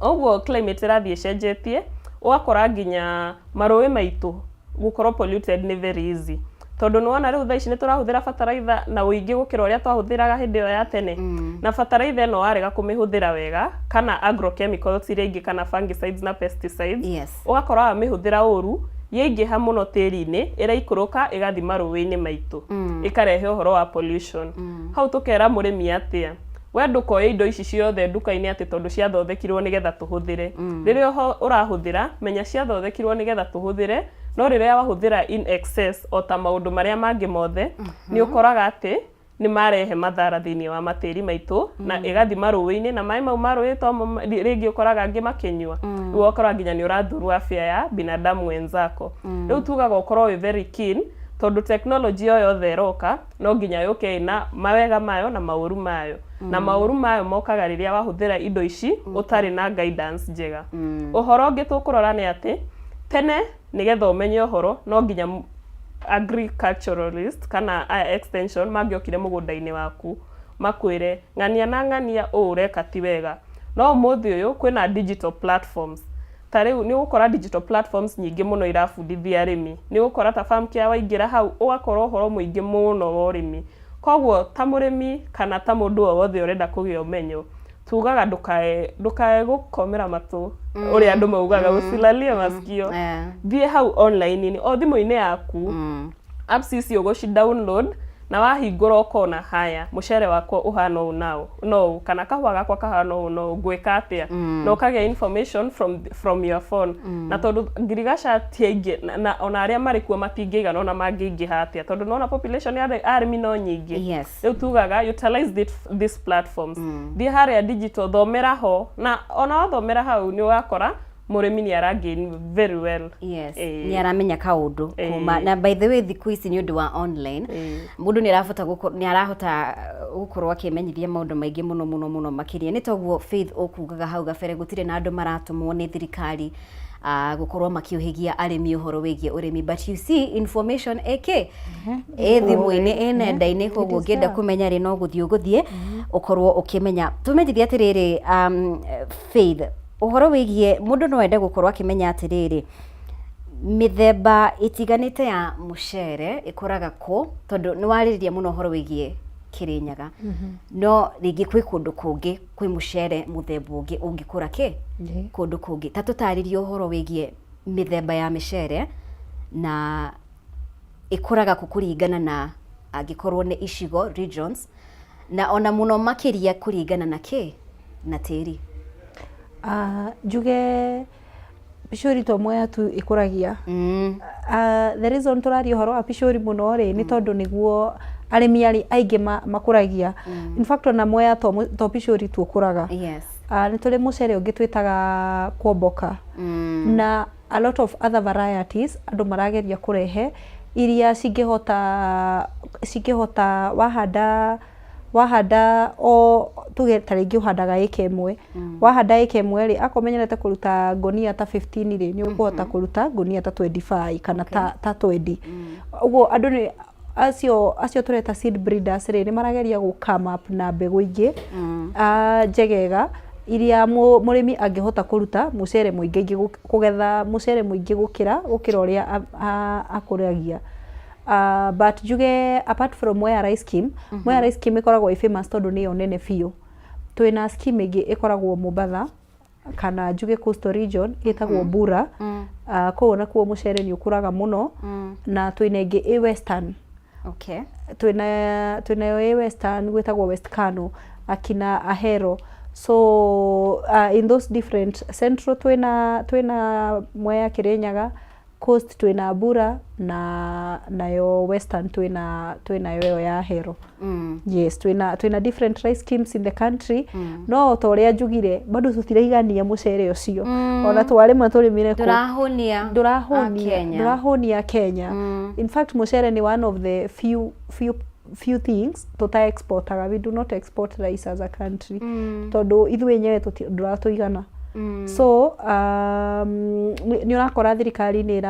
Ũguo climate ĩrathiĩ ĩcenjetie, ũgakora nginya marũĩ maitũ gũkorwo polluted nĩ very easy. Tondũ nĩ wona rĩu thaa ici nĩ tũrahũthĩra bataraitha na ũingĩ gũkĩra ũrĩa twahũthĩraga hĩndĩ ĩyo ya tene. Na bataraitha ĩno warega kũmĩhũthĩra wega, kana agrochemicals iria ingĩ kana fungicides na pesticides, ũgakora wamĩhũthĩra ũru, yaingĩha mũno tĩri-inĩ, ĩraikũrũka ĩgathiĩ marũĩ-inĩ maitũ, ĩkarehe ũhoro wa pollution. Hau tũkera mũrĩmi atĩa? We ndũkoye indo ici ciothe nduka-inĩ atĩ tondũ ciathondekirwo nĩgetha tũhũthĩre. Rĩrĩa ũrahũthĩra, menya ciathondekirwo nĩgetha tũhũthĩre, no rĩrĩa wahũthĩra in excess o ta maũndũ marĩa mangĩ mothe, nĩ ũkoraga atĩ nĩ marehe mathara thĩinĩ wa matĩri maitũ na ĩgathiĩ marũĩ-inĩ na maĩ mau ma rũĩ to mo rĩngĩ ũkoraga angĩ makĩnyua. Rĩu ũgakora nginya nĩ ũrathuru afya ya binadamu wenzako. Rĩu tugaga ũkorwo wĩ very keen tondũ tekinoronjĩ o yothe ĩroka, no nginya yũke ĩna mawega mayo na maũru mayo. Na maũru mayo mokaga rĩrĩa wahũthĩra indo ici ũtarĩ na guidance njega. Ũhoro ũngĩ tũkũrora nĩ atĩ, tene nĩgetha ũmenye ũhoro no nginya agriculturalist kana aya extension mangĩokire mũgũnda-inĩ waku makwĩre ng'ania na ng'ania ũũ ũreka ti wega. No ũmũthĩ ũyũ kwĩna digital platforms. Ta rĩu nĩ ũgũkora digital platforms nyingĩ mũno irabundithia arĩmi. Nĩ ũgũkora ta Farmcare waingĩra hau ũgakora ũhoro mũingĩ mũno wa ũrĩmi. Koguo ta mũrĩmi kana ta mũndũ o wothe ũrenda kũgĩa ũmenyo, tugaga ndũkae ndũkae gũkomera matũ ũrĩa andũ maugaga usilalie masikio. Thiĩ hau online-inĩ o thimũ-inĩ yaku, apps ici ũgũci download na wahingũra ũkona haya mũcere wakwa ũhana ũũ na ũũ na ũũ kana kahũa gakwa kahana ũũ na ũũ ngwĩka atĩa, na ũkagĩa information from your phone. Na tondũ ngirigaca ti aingĩ na ona arĩa marĩ kuo matingĩigana ona mangĩingĩha atĩa, tondũ nĩwona population ya arĩmi no nyingĩ. Rĩu tugaga utilize these platforms. Thiĩ harĩa digital, thomera ho, na ona wathomera hau nĩ ũgakora mũrĩmi nĩ ara gain very well. Yes, nĩ aramenya kaũndũ kuma. Na by the way, thikũ ici nĩ ũndũ wa online, mũndũ nĩ arahota gũkorwo akĩmenyithia maũndũ maingĩ mũno mũno mũno makĩria. Nĩ toguo Faith ũkugaga hau gabere, gũtirĩ na andũ maratũmwo nĩ thirikari gũkorwo makĩũhĩgia arĩmi ũhoro wĩgiĩ ũrĩmi, but you see information ĩkĩ ĩ thimũ-inĩ, ĩ nenda-inĩ, koguo ũngĩenda kũmenya rĩ, no gũthiĩ ũgũthiĩ ũkorwo ũkĩmenya. Tũmenyithie atĩrĩrĩ, Faith, ũhoro wĩgiĩ mũndũ no ende gũkorwo akĩmenya atĩrĩrĩ, mĩthemba ĩtiganĩte ya mũcere ĩkũraga kũ, tondũ nĩ warĩrĩria mũno ũhoro wĩgiĩ Kĩrĩnyaga, no rĩngĩ kwĩ kũndũ kũngĩ kwĩ mũcere mũthemba ũngĩ ũngĩkũra kĩ kũndũ kũngĩ. Ta tũtarĩrie ũhoro wĩgiĩ mĩthemba ya mĩcere na ĩkũraga kũ kũringana na angĩkorwo nĩ icigo, regions, na ona mũno makĩria kũringana na kĩ na tĩri. Njuge picori to Mwea tu ĩkũragia. The reason tũraria ũhoro wa picori mũno rĩ, nĩ tondũ nĩguo arĩmi arĩ aingĩ makũragia. In fact ona Mwea to picori tu ũkũraga. Nĩ tũrĩ mũcere ũngĩ twĩtaga kwomboka na a lot of other varieties andũ marageria kũrehe iria cingĩhota wahanda o tuge ta rĩngĩ ũhandaga ĩka ĩmwe, wahanda ĩka ĩmwe rĩ, akorwo ũmenyerete kũruta ngũnia ta 15 rĩ, nĩ ũkũhota kũruta ngũnia ta 25 kana ta 20. Ũguo andũ nĩ acio tũreta seed breeders rĩ, nĩ marageria gũ come up na mbegũ ingĩ njegega iria mũrĩmi angĩhota kũruta mũcere mũingĩ, kũgetha mũcere mũingĩ gũkĩra ũrĩa akũragia. But njuge apart from Mwea Rice Scheme, Mwea Rice Scheme ĩkoragwo ĩ famous tondũ nĩyo nene biũ. Twĩna scheme ĩngĩ ĩkoragwo Mombatha kana njuge Coastal Region ĩtagwo Bura. Kũu nakuo mũcere nĩ ũkũraga mũno, na twĩna ĩngĩ ĩ Western. Twĩnayo ĩ Western gwĩtagwo West Kano, akina Ahero. So in those different central twĩna Mwea, Kĩrĩnyaga, Coast twĩna Bura, na nayo Western twĩnayo ĩyo ya Ahero. Yes, twĩna different rice schemes in the country, no ta ũrĩa njugire, bado tũtiraigania mũcere ũcio. Ona twarĩma tũrĩmire kũ ndũrahũnia ndũrahũnia Akenya. Ndũrahũnia Kenya. In fact mũcere nĩ one of the few things tuta exportaga. We do not export rice as a country tondũ ithuĩ enyewe ndũratũigana. So nĩ ũrakora thirikari nĩ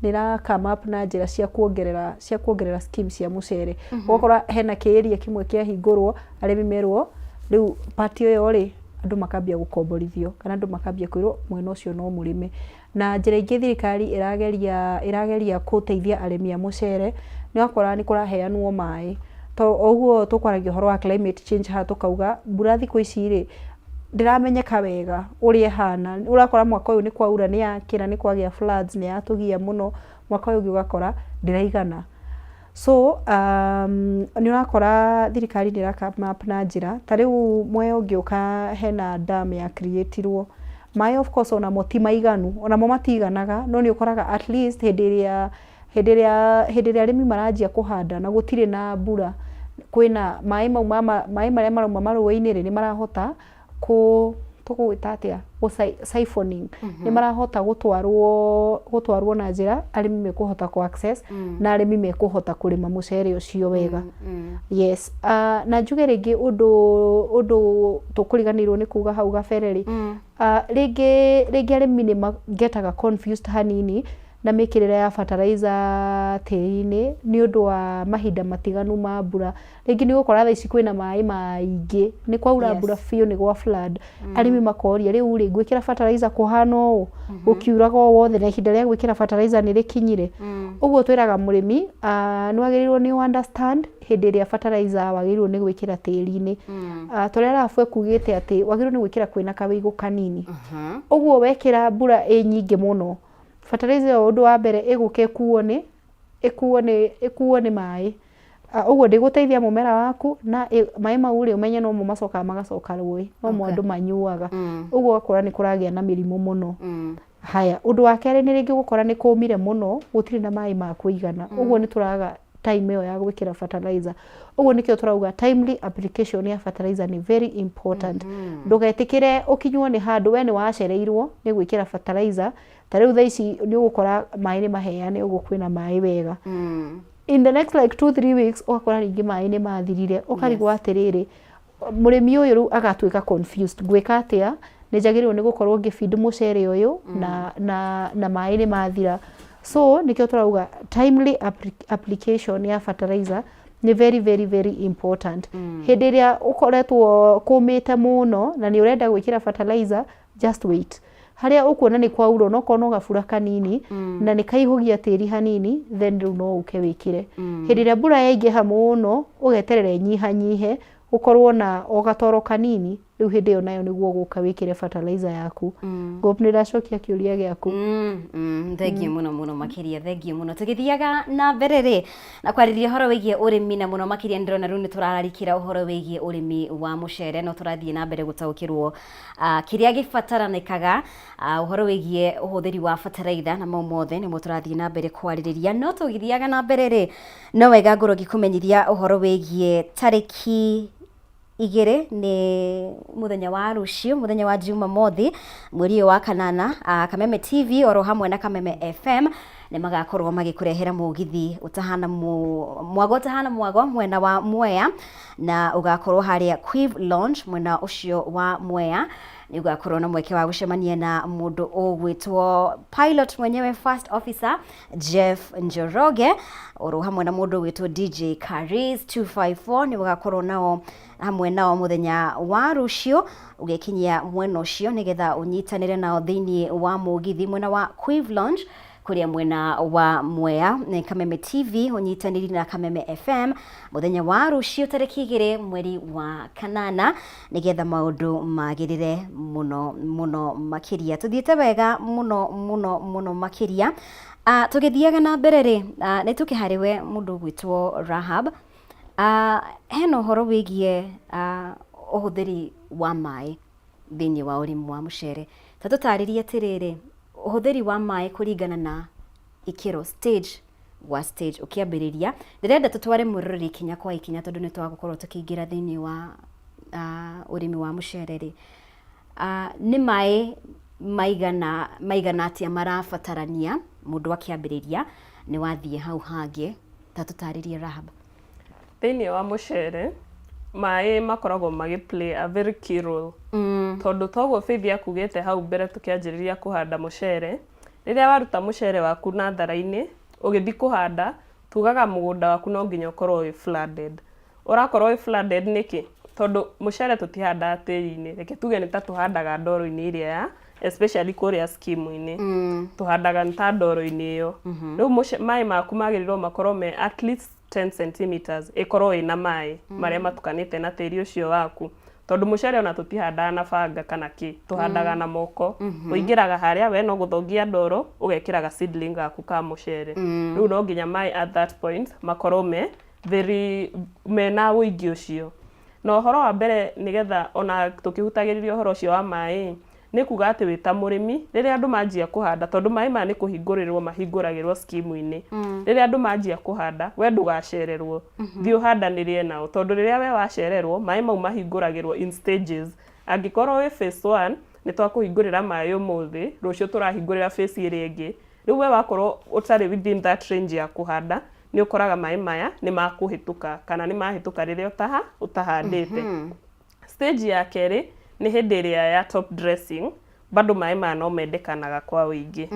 ĩra come up na njĩra cia kuongerera scheme cia mũcere. Ũgakora hena kĩ area kĩmwe kĩahingũrwo, arĩmi merwo rĩu part ĩyo rĩ andũ makambia gũkomborithio kana andũ makambia kwĩrwo mwena ũcio no mũrĩme. Na njĩra ingĩ thirikari ĩrageria ĩrageria gũteithia arĩmi a mũcere, nĩ ũrakora nĩ kũraheanwo maĩ. To o ũguo tũkwaragia ũhoro wa climate change haha tũkauga, mbura thikũ ici rĩ, ndĩramenyeka wega ũrĩa ĩhana. Ũrakora mwaka ũyũ nĩ kwaura nĩ yakĩra nĩ kwagĩa floods nĩ yatũgia mũno, mwaka ũyũ ũngĩ ũgakora ndĩraigana. So nĩ ũrakora thirikari nĩ ĩra come up na njĩra, ta rĩu Mwea ũngĩũka hena dam ya create irwo, maĩ of course onamo ti maiganu, onamo matiganaga, no nĩ ũkoraga at least hĩndĩ ĩrĩa hĩndĩ ĩrĩa hĩndĩ ĩrĩa arĩmi maranjia kũhanda na gũtirĩ na mbura, kwĩna maĩ mau maĩ marĩa marauma marũĩ-inĩ rĩ, nĩ marahota kũ tũgũgĩta atĩa gũ siphoning nĩ marahota gũtwarwo gũtwarwo na njĩra arĩmi mekũhota kũ access na arĩmi mekũhota kũrĩma mũcere ũcio wega. Yes, na njuge rĩngĩ ũndũ ũndũ tũkũriganĩirwo nĩ kuga hau gabere rĩ, rĩngĩ rĩngĩ arĩmi nĩ magetaga confused hanini na mĩkĩrĩre ya fertilizer tĩri-inĩ nĩ ũndũ wa mahinda matiganu ma mbura. Rĩngĩ nĩ ũgũkora thaa ici kwĩna maĩ maingĩ, nĩ kwaura mbura biũ nĩ gwa flood, arĩmi makoria rĩu rĩ, ngwĩkĩra fertilizer kũhana ũũ, gũkiuraga o wothe na ihinda rĩa gwĩkĩra fertilizer nĩ rĩkinyire. Ũguo twĩraga mũrĩmi nĩ wagĩrĩirwo nĩ ũ understand hĩndĩ ĩrĩa fertilizer wagĩrĩirwo nĩ gwĩkĩra tĩri-inĩ. Ta ũrĩa arabu ekugĩte atĩ wagĩrĩirwo nĩ gwĩkĩra kwĩna kawĩigũ kanini. Ũguo wekĩra mbura ĩ nyingĩ mũno, fertilizer ĩyo ũndũ wa mbere ĩgũka ĩkuo nĩ ĩkuo nĩ ĩkuo nĩ maĩ. Ũguo ndĩgũteithia mũmera waku na maĩ mau rĩ ũmenye nomo macokaga magacoka rũĩ, nomo andũ manyuaga. Ũguo ũgakora nĩ kũragĩa na mĩrimũ mũno. Haya, ũndũ wa kerĩ nĩ rĩngĩ ũgũkora nĩ kũmire mũno, gũtirĩ na maĩ ma kũigana. Ũguo nĩ tũraga time ĩyo ya gwĩkĩra fertilizer. Ũguo nĩkĩo tũrauga timely application ya fertilizer nĩ very important. Ndũgetĩkĩre ũkinywo nĩ handũ we nĩ wacereirwo nĩ gwĩkĩra fertilizer, ta rĩu thaa ici nĩ ũgũkora maĩ nĩ maheane ũguo kwĩna maĩ wega. In the next like 2-3 weeks ũgakora rĩngĩ maĩ nĩ mathirire, ũkarigwo atĩrĩrĩ, mũrĩmi ũyũ rĩu agatuĩka confused, ngwĩka atĩa, nĩ njagĩrĩirwo nĩ gũkorwo ngĩ feed mũcere ũyũ na, na, na maĩ nĩ mathira. So nĩkĩo tũrauga timely application ya fertilizer nĩ very very very important. Hĩndĩ ĩrĩa ũkoretwo kũmĩte mũno na nĩ ũrenda gwĩkĩra fertilizer, just wait. Harĩa ũkuona nĩ kwaura onokorwo no gabura kanini na nĩ kaihũgia tĩri hanini, then rĩu no ũke wĩkĩre. Hĩndĩ ĩrĩa mbura yaingĩha mũno, ũgeterera ĩnyihanyihe, ũkorwo na o gatoro kanini, rĩu hĩndĩ ĩyo nayo nĩguo ũgũka wĩkĩre fertilizer yaku. Hope nĩ ndacokia kĩũria gĩaku. Thengiũ mũno mũno makĩria, thengiũ mũno. Tũgĩthiaga na mbere rĩ na kwarĩria ũhoro wĩgiĩ ũrĩmi na mũno makĩria nĩ ndĩrona rĩu nĩ tũrararikĩra ũhoro wĩgiĩ ũrĩmi wa mũcere, no tũrathiĩ na mbere gũtaũkĩrwo kĩrĩa gĩbataranĩkaga, ũhoro wĩgiĩ ũhũthĩri wa bataraitha na mau mothe nĩmo tũrathiĩ na mbere kwarĩrĩria. No tũgĩthiaga na mbere rĩ, no wega ngorwo ngĩkũmenyithia ũhoro wĩgiĩ tarĩki 2 nĩ mũthenya wa rũciũ, mũthenya wa Jumamothi, mweri ũyũ wa kanana, Kameme TV oro hamwe na Kameme FM nĩ magakorwo magĩkũrehera mũgithi ũtahana mwago ũtahana mwago mwena wa Mwea, na ũgakorwo harĩa Quiv Lounge mwena ũcio wa Mwea. Nĩ ũgakorwo na mweke wa gũcemania na mũndũ ũgwĩtwo pilot mwenyewe first officer Jeff Njoroge oro hamwe na mũndũ ũgwĩtwo DJ Karis 254. Nĩ ũgakorwo nao hamwe nao mũthenya wa rũciũ ũgĩkinyia mwena ũcio nĩgetha ũnyitanĩre nao thĩinĩ wa mũgithi mwena wa Quiv Lounge kũrĩa mwena wa Mwea. Nĩ Kameme TV ũnyitanĩri na Kameme FM mũthenya wa rũciũ tarĩki 2 mweri wa kanana nĩgetha maũndũ magĩrĩre mũno mũno makĩria. Tũthiĩte wega mũno mũno mũno makĩria. Tũgĩthiaga na mbere rĩ, nĩ tũke harĩ we mũndũ ũgwĩtwo Rahab. Hena ũhoro wĩgiĩ ũhũthĩri wa maĩ thĩinĩ wa ũrĩmi wa mũcere. Ta tũtarĩrie atĩrĩrĩ, ũhũthĩri wa maĩ kũringana na ikĩro, stage gwa stage ũkĩambĩrĩria. Ndĩrenda tũtware mwĩroreri ikinya kwa ikinya tondũ nĩ twagũkorwo tũkĩingĩra thĩinĩ wa ũrĩmi wa mũcere rĩ. Nĩ maĩ maigana maigana atĩa marabatarania mũndũ akĩambĩrĩria nĩ wathiĩ hau hangĩ? Ta tũtarĩrie Rahab. Thĩinĩ wa mũcere, maĩ makoragwo magĩ play a very key role. Tondũ toguo Faith akugĩte hau mbere tũkĩanjĩrĩria kũhanda mũcere, rĩrĩa waruta mũcere waku nathara-inĩ, ũgĩthiĩ kũhanda, tugaga mũgũnda waku no nginya ũkorwo wĩ flooded. Ũrakorwo wĩ flooded nĩkĩ? Tondũ mũcere tũtihandaga tĩri-inĩ, reke tuge nĩ ta tũhandaga ndoro-inĩ ĩrĩa ya especially kũrĩa scheme-inĩ, tũhandaga nĩ ta ndoro-inĩ ĩyo. Rĩu maĩ maku magĩrĩirwo makorwo me at least 10 centimeters, ĩkorwo ĩna maĩ marĩa matukanĩte na tĩri ũcio waku. Tondũ mũcere ona tũtihandaga na banga kana kĩ, tũhandaga na moko. Ũingĩraga harĩa we no gũthongia ndoro, ũgekĩra ga seedling gaku ka mũcere. Rĩu no nginya maĩ at that point makorwo me very mena ũingĩ ũcio. Na ũhoro wa mbere nĩgetha ona tũkĩhutagĩrĩria ũhoro ũcio wa maĩ, nĩ kuga atĩ wĩ ta mũrĩmi, rĩrĩa andũ manjia kũhanda, tondũ maĩ maya nĩ kũhingũrĩrwo mahingũragĩrwo scheme-inĩ. Rĩrĩa andũ manjia kũhanda, we ndũgacererwo, thiĩ ũhandanĩrie nao, tondũ rĩrĩa we wacererwo, maĩ mau mahingũragĩrwo in stages. Angĩkorwo wĩ phase one, nĩ twakũhingũrĩra maĩ ũmũthĩ, rũciũ tũrahingũrĩra phase ĩrĩa ĩngĩ. Rĩu we wakorwo ũtarĩ within that range ya kũhanda, nĩ ũkoraga maĩ maya nĩ makũhĩtũka kana nĩ mahĩtũka rĩrĩa ũtahandĩte. Stage ya kerĩ nĩ hĩndĩ ĩrĩa ya top dressing, bado maĩ maya no mendekanaga kwa ũingĩ.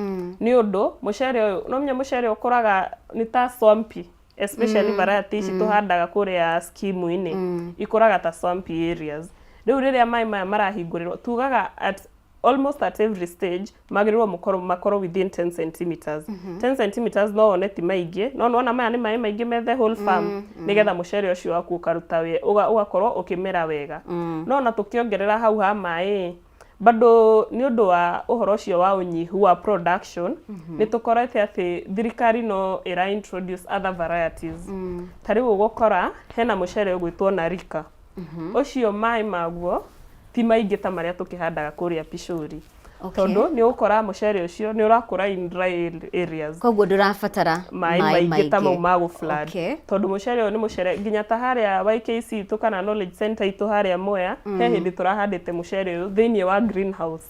Nĩ ũndũ mũcere ũyũ, no menya mũcere ũkũraga nĩ ta swampy, especially variety ici tũhandaga kũrĩa scheme-inĩ, ikũraga ta swampy areas. Rĩu rĩrĩa maĩ maya marahingũrĩrwo, tugaga at almost at every stage magĩrĩirwo makorwo within 10 centimeters. 10 centimeters no wone ti maingĩ, no nĩwona maya nĩ maĩ maingĩ me the whole farm, nĩgetha mũcere ũcio waku ũkaruta ũgakorwo ũkĩmera wega. No ona tũkĩongerera hau ha maĩ, bado nĩ ũndũ wa ũhoro ũcio wa ũnyihu wa production, nĩ tũkorete atĩ thirikari no ĩra introduce other varieties. Ta rĩu ũgũkora hena mũcere ũgwĩtwo Narika. Ũcio maĩ maguo ti maingĩ ta marĩa tũkĩhandaga kũrĩa Pishori. Tondũ nĩ ũgũkora mũcere ũcio nĩ ũrakũra in dry areas. Koguo ndũrabatara maĩ maingĩ ta mau ma gũ flood. Tondũ mũcere ũyũ nĩ mũcere nginya ta harĩa YKC itũ kana Knowledge Center itũ harĩa Mwea, he hĩndĩ tũrahandĩte mũcere ũyũ thĩinĩ wa greenhouse.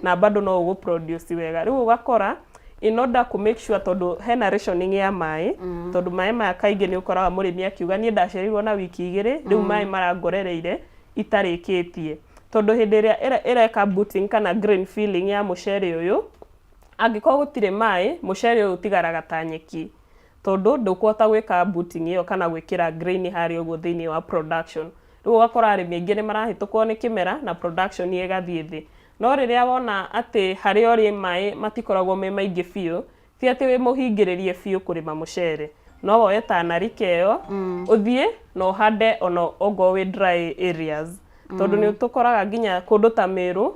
Na bado no ũgũ produce wega. Rĩu ũgakora in order kũ make sure, tondũ hena rationing ya maĩ, tondũ maĩ maya kaingĩ nĩ ũkoraga mũrĩmi akiuga niĩ ndacereirwo na wiki 2, rĩu maĩ marangorereire itarĩkĩtie. Tondũ hĩndĩ ĩrĩa ĩreka booting kana grain filling ya mũcere ũyũ, angĩkorwo gũtirĩ maĩ, mũcere ũyũ ũtigaraga ta nyeki, tondũ ndũkũhota gwĩka booting ĩyo kana gwĩkĩra grain harĩa ũguo thĩinĩ wa production. Rĩu ũgakora arĩmi aingĩ nĩ marahĩtũkwo nĩ kĩmera na production ĩgathiĩ thĩ. No rĩrĩa wona atĩ harĩa ũrĩ maĩ matikoragwo me maingĩ biũ, ti atĩ wĩ mũhingĩrĩrie biũ kũrĩma mũcere, no woe ta Narika ĩyo, ũthiĩ na ũhande ona ongorwo wĩ dry areas. Tondũ nĩ tũkoraga nginya kũndũ ta Meru,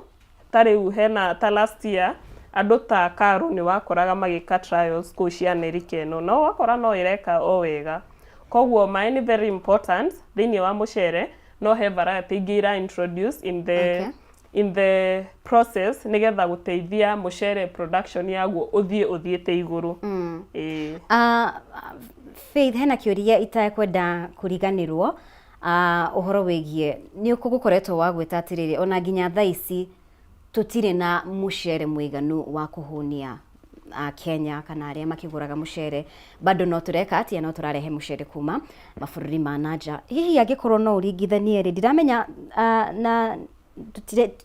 ta rĩu hena ta last year andũ ta Karo nĩ wakoraga magĩka trials kũu cia Narika ĩno, no ũgakora no ĩreka o wega. Koguo maĩ nĩ very important thĩinĩ wa mũcere, no he variety ingĩ ira introduce in the in the process nĩgetha gũteithia mũcere production yaguo ũthiĩ ũthiĩte igũrũ. Ĩĩ. Faith, hena kĩũria itekwenda kũriganĩrwo, ũhoro wĩgiĩ nĩ ũgũkoretwo wa gwĩta atĩrĩrĩ, ona nginya thaa ici tũtirĩ na mũcere mũiganu wa kũhũnia Kenya kana arĩa makĩgũraga mũcere, bado no tũreka atĩa, no tũrarehe mũcere kuma mabũrũri ma na nja. Hihi angĩkorwo no ũringithanie rĩ, ndiramenya na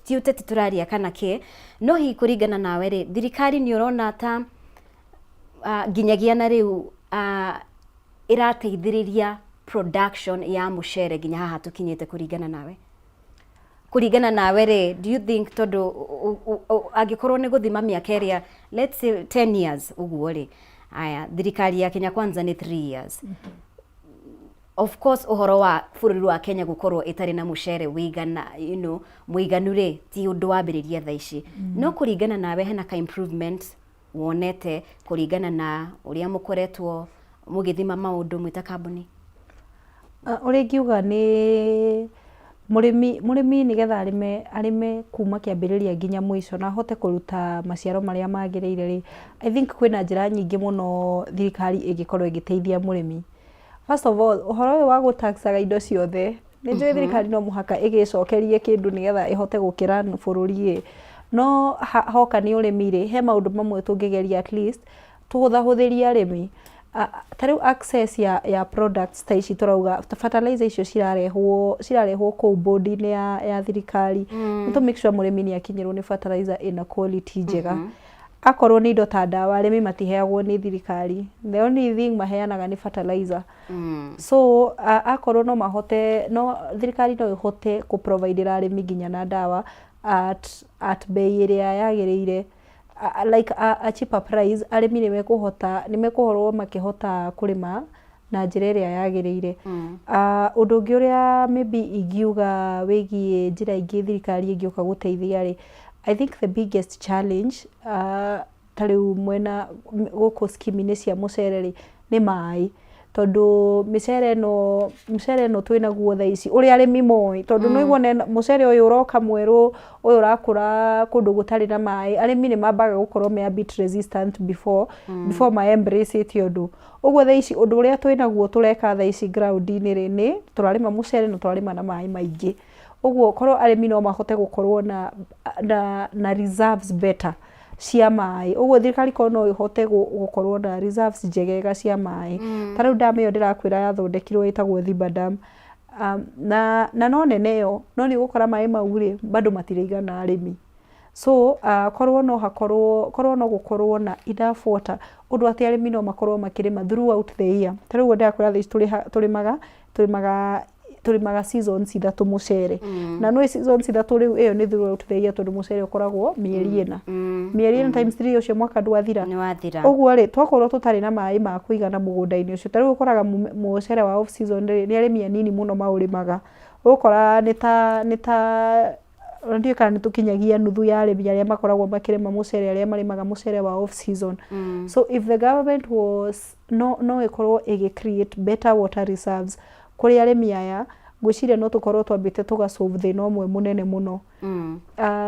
ti ũteti tũraria kana kĩ, no hihi kũringana nawe rĩ, thirikari nĩ ũrona ta nginyagia na rĩu ĩrateithĩrĩria production ya mũcere nginya haha tũkinyĩte? Kũringana nawe rĩ, do you think, tondũ angĩkorwo nĩ gũthima mĩaka ĩrĩa, let's say 10 years ũguo rĩ, aya thirikari ya Kenya Kwanza nĩ 3 years, of course ũhoro wa bũrũri wa Kenya gũkorwo ĩtarĩ na mũcere wĩigana mũiganu rĩ, ti ũndũ wambĩrĩria thaa ici. No kũringana nawe, hena ka improvement wonete kũringana na ũrĩa mũkoretwo mũgĩthima maũndũ mwĩ ta kambuni? Ũrĩa ingiuga nĩ mũrĩmi nĩgetha arĩme kuma kĩambĩrĩria nginya mũico na ahote kũruta maciaro marĩa magĩrĩire rĩ, I think kwĩna njĩra nyingĩ mũno thirikari ĩngĩkorwo ĩgĩteithia mũrĩmi. First of all, ũhoro ũyũ wa gũtaxaga indo ciothe, nĩ njũĩ thirikari no mũhaka ĩgĩcokerie kĩndũ nĩgetha ĩhote gũkĩra bũrũri ĩ, no hoka nĩ ũrĩmi rĩ, he maũndũ mamwe tũngĩgeria at least tũhũthahũthĩrie arĩmi. Ta rĩu access ya products ta ici tũrauga, ta fertilizer icio cirarehwo kũu board-inĩ ya thirikari, nĩ tũ make sure mũrĩmi nĩ akinyĩrwo nĩ fertilizer ĩna quality njega. Akorwo nĩ indo ta ndawa arĩmi matiheagwo nĩ thirikari, the only thing maheanaga nĩ fertilizer. So akorwo no mahote, no thirikari no ĩhote kũ provide ĩra arĩmi nginya na ndawa at bei ĩrĩa yagĩrĩire, like a cheaper price, arĩmi nĩ mekũhota, nĩ mekũkorwo makĩhota kũrĩma na njĩra ĩrĩa yagĩrĩire. Ũndũ ũngĩ ũrĩa maybe ingiuga wĩgiĩ njĩra ingĩ thirikari ĩngĩũka gũteithia rĩ, I think the biggest challenge ta rĩu mwena gũkũ scheme-inĩ cia mũcere rĩ, nĩ maĩ. Tondũ mĩcere ĩno, mũcere ĩno twĩnaguo thaa ici, ũrĩa arĩmi moĩ, tondũ nĩ ũiguo mũcere ũyũ ũroka mwerũ, ũyũ ũrakũra kũndũ gũtarĩ na maĩ, arĩmi nĩ mambaga gũkorwo me a bit resistant before ma embrace ĩte ũndũ. Ũguo thaa ici ũndũ ũrĩa twĩnaguo tũreka thaa ici ground-inĩ rĩ, nĩ tũrarĩma mũcere na tũrarĩma na maĩ maingĩ. Ũguo korwo arĩmi no mahote gũkorwo na reserves better cia maĩ. Ũguo thirikari korwo no ĩhote gũkorwo na reserves njegega cia maĩ. Ta rĩu dam ĩyo ndĩrakwĩra yathondekirwo ĩtagwo Thiba Dam. Na no nene ĩyo, no nĩ ũgũkora maĩ mau rĩ, bado matiraigana arĩmi. So korwo no hakorwo, korwo no gũkorwo na enough water, ũndũ atĩ arĩmi no makorwo makĩrĩma throughout the year. Ta rĩu ũguo ndĩrakwĩra thaa ici tũrĩmaga seasons ithatũ mũcere. Na nĩ seasons ithatũ rĩu ĩyo nĩ throughout the year, tondũ mũcere ũkoragwo mĩeri ĩna. Mĩeri ĩna times 3, ũcio mwaka ndwathira. Nĩ wathira. Ũguo rĩ, twakorwo tũtarĩ na maĩ ma kũigana mũgũnda-inĩ ũcio, ta rĩu ũkoraga mũcere wa off season rĩ, nĩ arĩmi anini mũno maũrĩmaga. Ũgũkora nĩ ta ona ndiũĩ kana nĩ tũkinyagia nuthu ya arĩmi arĩa makoragwo makĩrĩma mũcere, arĩa marĩmaga mũcere wa off season. So if the government was no ĩkorwo ĩgĩ create better water reserves kũrĩ arĩmi aya, ngwĩciria no tũkorwo twambĩte tũga solve thĩna ũmwe mũnene mũno.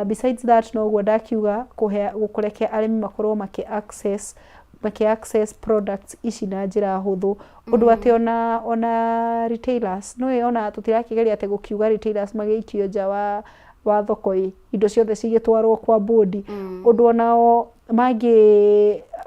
Besides that, noguo ndakiuga kũhe kũreke arĩmi makorwo makĩ access products ici na njĩra hũthũ, ũndũ atĩ ona retailers nĩũĩ, ona tũtirakĩgeria atĩ gũkiuga retailers magĩikio nja wa thoko ĩ, indo ciothe cigĩtwarwo kwa bodi, ũndũ onao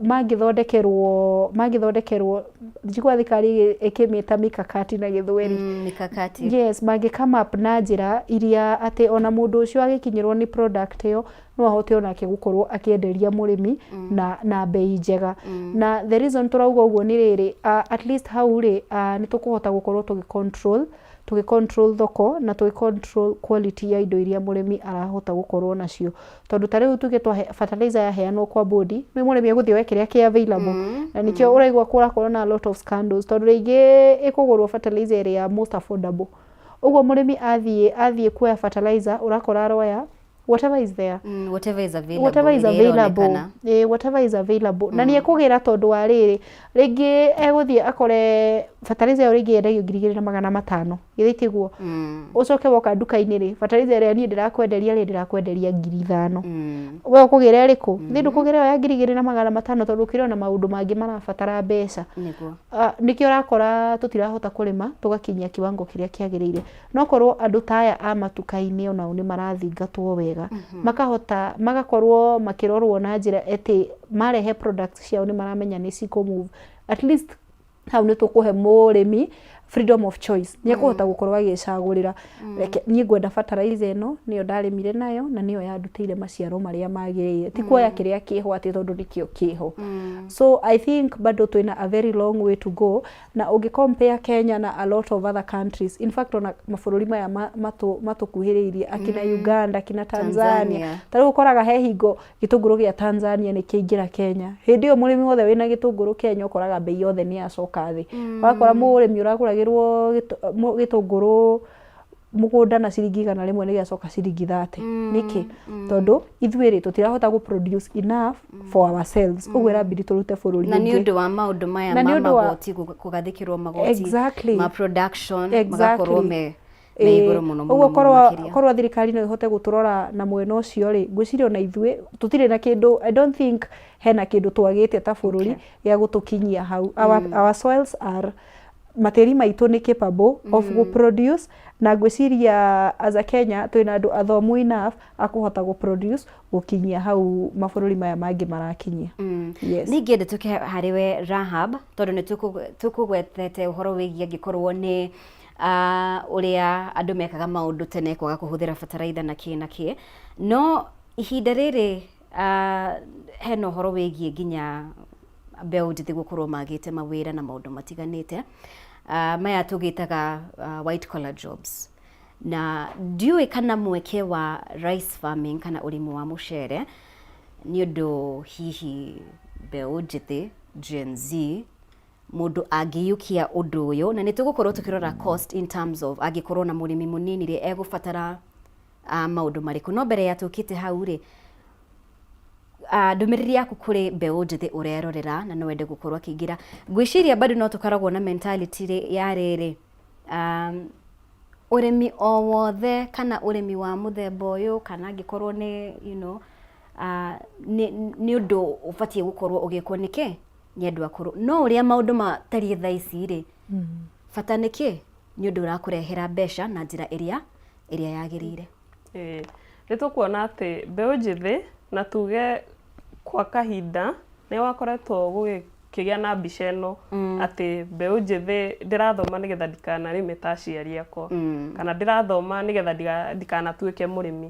mangĩthondekerwo njigua thirikari ĩkĩmĩta mikakati na gĩthweri. Mikakati. Yes, mangĩ come up na njĩra iria atĩ ona mũndũ ũcio agĩkinyĩrwo nĩ product ĩyo no ahote onake gũkorwo akĩenderia mũrĩmi na bei njega. Na the reason tũrauga ũguo nĩ rĩrĩ, at least hau rĩ, nĩ tũkũhota gũkorwo tũgĩ control thoko na tũgĩ control quality ya indo iria mũrĩmi arahota gũkorwo nacio, tondũ ta rĩu tuge twahe fertilizer yaheanwo kwa bodi, nĩ mũrĩmi egũthiĩ oe kĩrĩa kĩ available, na nĩkĩo ũraigua kũrakorwo na a lot of scandals, tondũ rĩngĩ ĩkũgũrwo fertilizer ĩrĩa most affordable. Ũguo mũrĩmi athiĩ kuoya fertilizer, ũrakora aroya whatever is there. Whatever is available. Whatever is ĩrĩa available. ĩronekana. Whatever is available, na nĩ ekũgĩra, tondũ wa rĩrĩ, rĩngĩ egũthiĩ akore fertilizer ĩyo rĩngĩ yendagio 2500, githĩ tiguo? Ũcoke woka nduka-inĩ rĩ, fertilizer ĩrĩa niĩ ndĩrakwenderia rĩ, ndĩrakwenderia 5000. We ũkũgĩra ĩrĩkũ? Thĩ ndũkũgĩra ĩyo ya 2500, tondũ ũkĩrĩ ona maũndũ mangĩ marabatara mbeca. Nĩguo. Nĩkĩo ũrakora tũtirahota kũrĩma tũgakinyia kiwango kĩrĩa kĩagĩrĩire. No korwo andũ ta aya a matuka-inĩ onao nĩ marathingatwo wega, makahota magakorwo makĩrorwo na njĩra atĩ marehe products ciao nĩ maramenya nĩ cikũ move, at least hau nĩ tũkũhe mũrĩmi freedom of choice, nĩ ekũhota gũkorwo agĩcagũrĩra, reke niĩ ngwenda fertilizer ĩno, nĩyo ndarĩmire nayo na nĩyo yandutĩire maciaro marĩa magĩrĩire, ti kuoya kĩrĩa kĩho atĩ tondũ nĩkĩo kĩho. So I think bado twĩna a very long way to go, na ũngĩ compare Kenya na a lot of other countries, in fact ona mabũrũri maya matũkuhĩrĩirie, akina Uganda, akina Tanzania, Tanzania. Ta rĩu ũkoraga he hingo gĩtũngũrũ gĩa Tanzania nĩ kĩaingĩra Kenya, hĩndĩ ĩyo mũrĩmi wothe wĩna gĩtũngũrũ Kenya ũkoraga bei yothe nĩ yacoka thĩ. Ũgakora mũrĩmi ũragũragĩrwo gĩtũngũrũ mũgũnda na ciringi 100 nĩ gĩacoka ciringi 30. Nĩkĩ? Tondũ ithuĩ rĩ, tũtirahota gũ produce enough for ourselves, ũguo ĩrabidi tũrute bũrũri Na nĩ ũngĩ. ũndũ wa maũndũ maya Na ma nĩ ũndũ wa- magoti, kũgathĩkĩrwo magoti ma production magakorwo me igũrũ mũno mũno Ũguo mũno korwo makĩria. Korwo thirikari no ĩhote gũtũrora na mwena ũcio rĩ, ngwĩciria ona ithuĩ tũtirĩ na kĩndũ, I don't think hena kĩndũ twagĩte ta bũrũri gĩa gũtũkinyia hau. Our soils are, matĩri maitũ nĩ capable of gũ produce, na ngwĩciria as a Kenya twĩna andũ athomu enough a kũhota gũ produce gũkinyia hau mabũrũri maya mangĩ marakinyia. Yes. Ningĩ ndĩtũke harĩ we Rahab, tondũ nĩ tũkũgwetete ũhoro wĩgiĩ angĩkorwo nĩ ũrĩa andũ mekaga maũndũ tene, kwaga kũhũthĩra bataraitha na kĩ na kĩ, no ihinda rĩrĩ Hena ũhoro wĩgiĩ nginya mbeũ njĩthĩ gũkorwo magĩte mawĩra na maũndũ matiganĩte. Maya tũgĩtaga white collar jobs. Na ndiũĩ kana mweke wa rice farming kana ũrĩmi wa mũcere nĩ ũndũ hihi mbeũ njĩthĩ Gen Z mũndũ angĩiyũkia ũndũ ũyũ, na nĩ tũgũkorwo tũkĩrora cost in terms of angĩkorwo na mũrĩmi mũnini rĩ, egũbatara maũndũ marĩkũ. No mbere ya tũkĩte hau rĩ, ndũmĩrĩri yaku kũrĩ mbeũ njĩthĩ ũrerorera na no wende gũkorwo akĩingĩra, ngwĩciria bado no tũkoragwo na mentality rĩ, ya rĩrĩ, ũrĩmi o wothe kana ũrĩmi wa mũthemba ũyũ kana angĩkorwo nĩ you know, nĩ ũndũ ũbatiĩ gũkorwo ũgĩkwo nĩkĩ nĩ andũ akũrũ. No ũrĩa maũndũ matariĩ thaa ici rĩ, bata nĩ kĩ? Nĩ ũndũ ũrakũrehera mbeca na njĩra ĩrĩa ĩrĩa yagĩrĩire. Ĩĩ, nĩ tũkuona atĩ mbeũ njĩthĩ na tuge kwa kahinda nĩ wakoretwo gũgĩkĩgĩa na mbica ĩno atĩ mbeũ njĩthĩ ndĩrathoma nĩgetha ndikanarĩme ta aciari akwa, kana ndĩrathoma nĩgetha ndikanatuĩke mũrĩmi.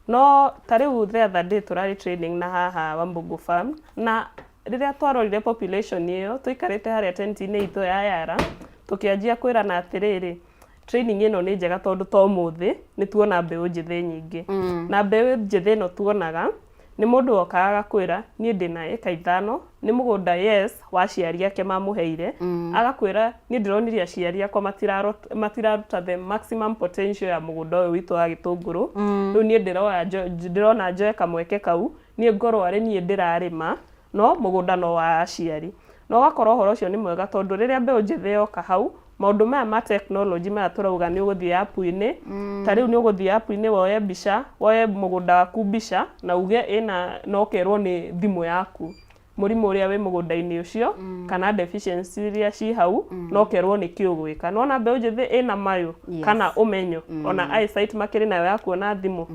No ta rĩu the other day tũrarĩ training na haha Wambugu Farm, na rĩrĩa twarorire population ĩyo tũikarĩte harĩa tent-inĩ itũ ya Yara, tũkĩanjia kwĩrana atĩrĩrĩ, training ĩno nĩ njega tondũ to ũmũthĩ nĩ tuona mbeũ njĩthĩ nyingĩ. Na mbeũ njĩthĩ ĩno tuonaga nĩ mũndũ wokaga agakwĩra niĩ ndĩna ĩka 5, nĩ mũgũnda yes wa aciari ake mamũheire, agakwĩra niĩ ndĩronire aciari akwa matiraruta the maximum potential ya mũgũnda ũyũ witũ wa gĩtũngũrũ, rĩu niĩ ndĩrona njoe kamweke kau, niĩ ngorwo arĩ niĩ ndĩrarĩma, no mũgũnda no wa aciari. Na ũgakora ũhoro ũcio nĩ mwega tondũ rĩrĩa mbeũ njĩthĩ yoka hau, maũndũ maya ma tekinoronjĩ maya tũrauga nĩ ũgũthiĩ app-inĩ, ta rĩu nĩ ũgũthiĩ app-inĩ woe mbica, woe mũgũnda waku mbica na uge ĩna, na ũkerwo nĩ thimũ yaku mũrimũ ũrĩa wĩ mũgũnda-inĩ ũcio, kana deficiency iria ci hau, na ũkerwo nĩkĩ ũgwĩka. Nĩwona mbeũ njĩthĩ ĩna mayũ kana ũmenyo, ona eyesight makĩrĩ nayo ya kuona thimũ,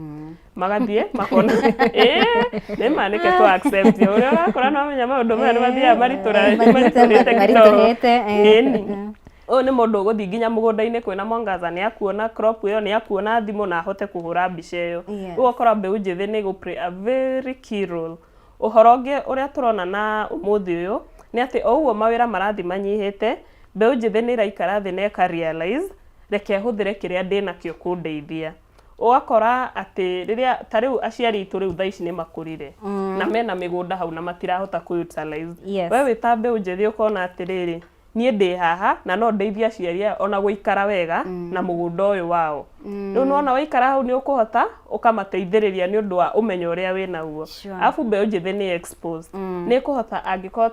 magathiĩ makona ĩĩ nĩ ma nĩke tũ accept ũrĩa ũrakora no amenya maũndũ maya nĩ mathiaga maritũhĩte kidogo. Maritũhĩte, eh. Ĩni. Ũyũ nĩ mũndũ ũgũthiĩ nginya mũgũnda-inĩ kwĩna mwangaza, nĩ akuona crop ĩyo, nĩ akuona thimũ na ahote kũhũra mbica ĩyo. Rĩu ũgakora mbeũ njĩthĩ nĩ ĩgũ play a very key role. Ũhoro ũngĩ ũrĩa tũrona na ũmũthĩ ũyũ nĩ atĩ o ũguo mawĩra marathiĩ manyihĩte, mbeũ njĩthĩ nĩ ĩraikara thĩ na ĩka realize reke hũthĩre kĩrĩa ndĩnakĩo kũndeithia. Ũgakora atĩ rĩrĩa ta rĩu aciari aitũ rĩu thaa ici nĩ makũrire na mena mĩgũnda hau na matirahota kũ utilize. We wĩ ta mbeũ njĩthĩ ũkona atĩrĩrĩ, niĩ ndĩ haha na no ndeithie aciari aya ona gũikara wega na mũgũnda ũyũ wao. Rĩu nĩwona waikara hau nĩ ũkũhota ũkamateithĩrĩria nĩ ũndũ wa ũmenyo ũrĩa wĩnaguo. Arabu mbeũ njĩthĩ nĩ exposed. Nĩ ĩkũhota angĩkorwo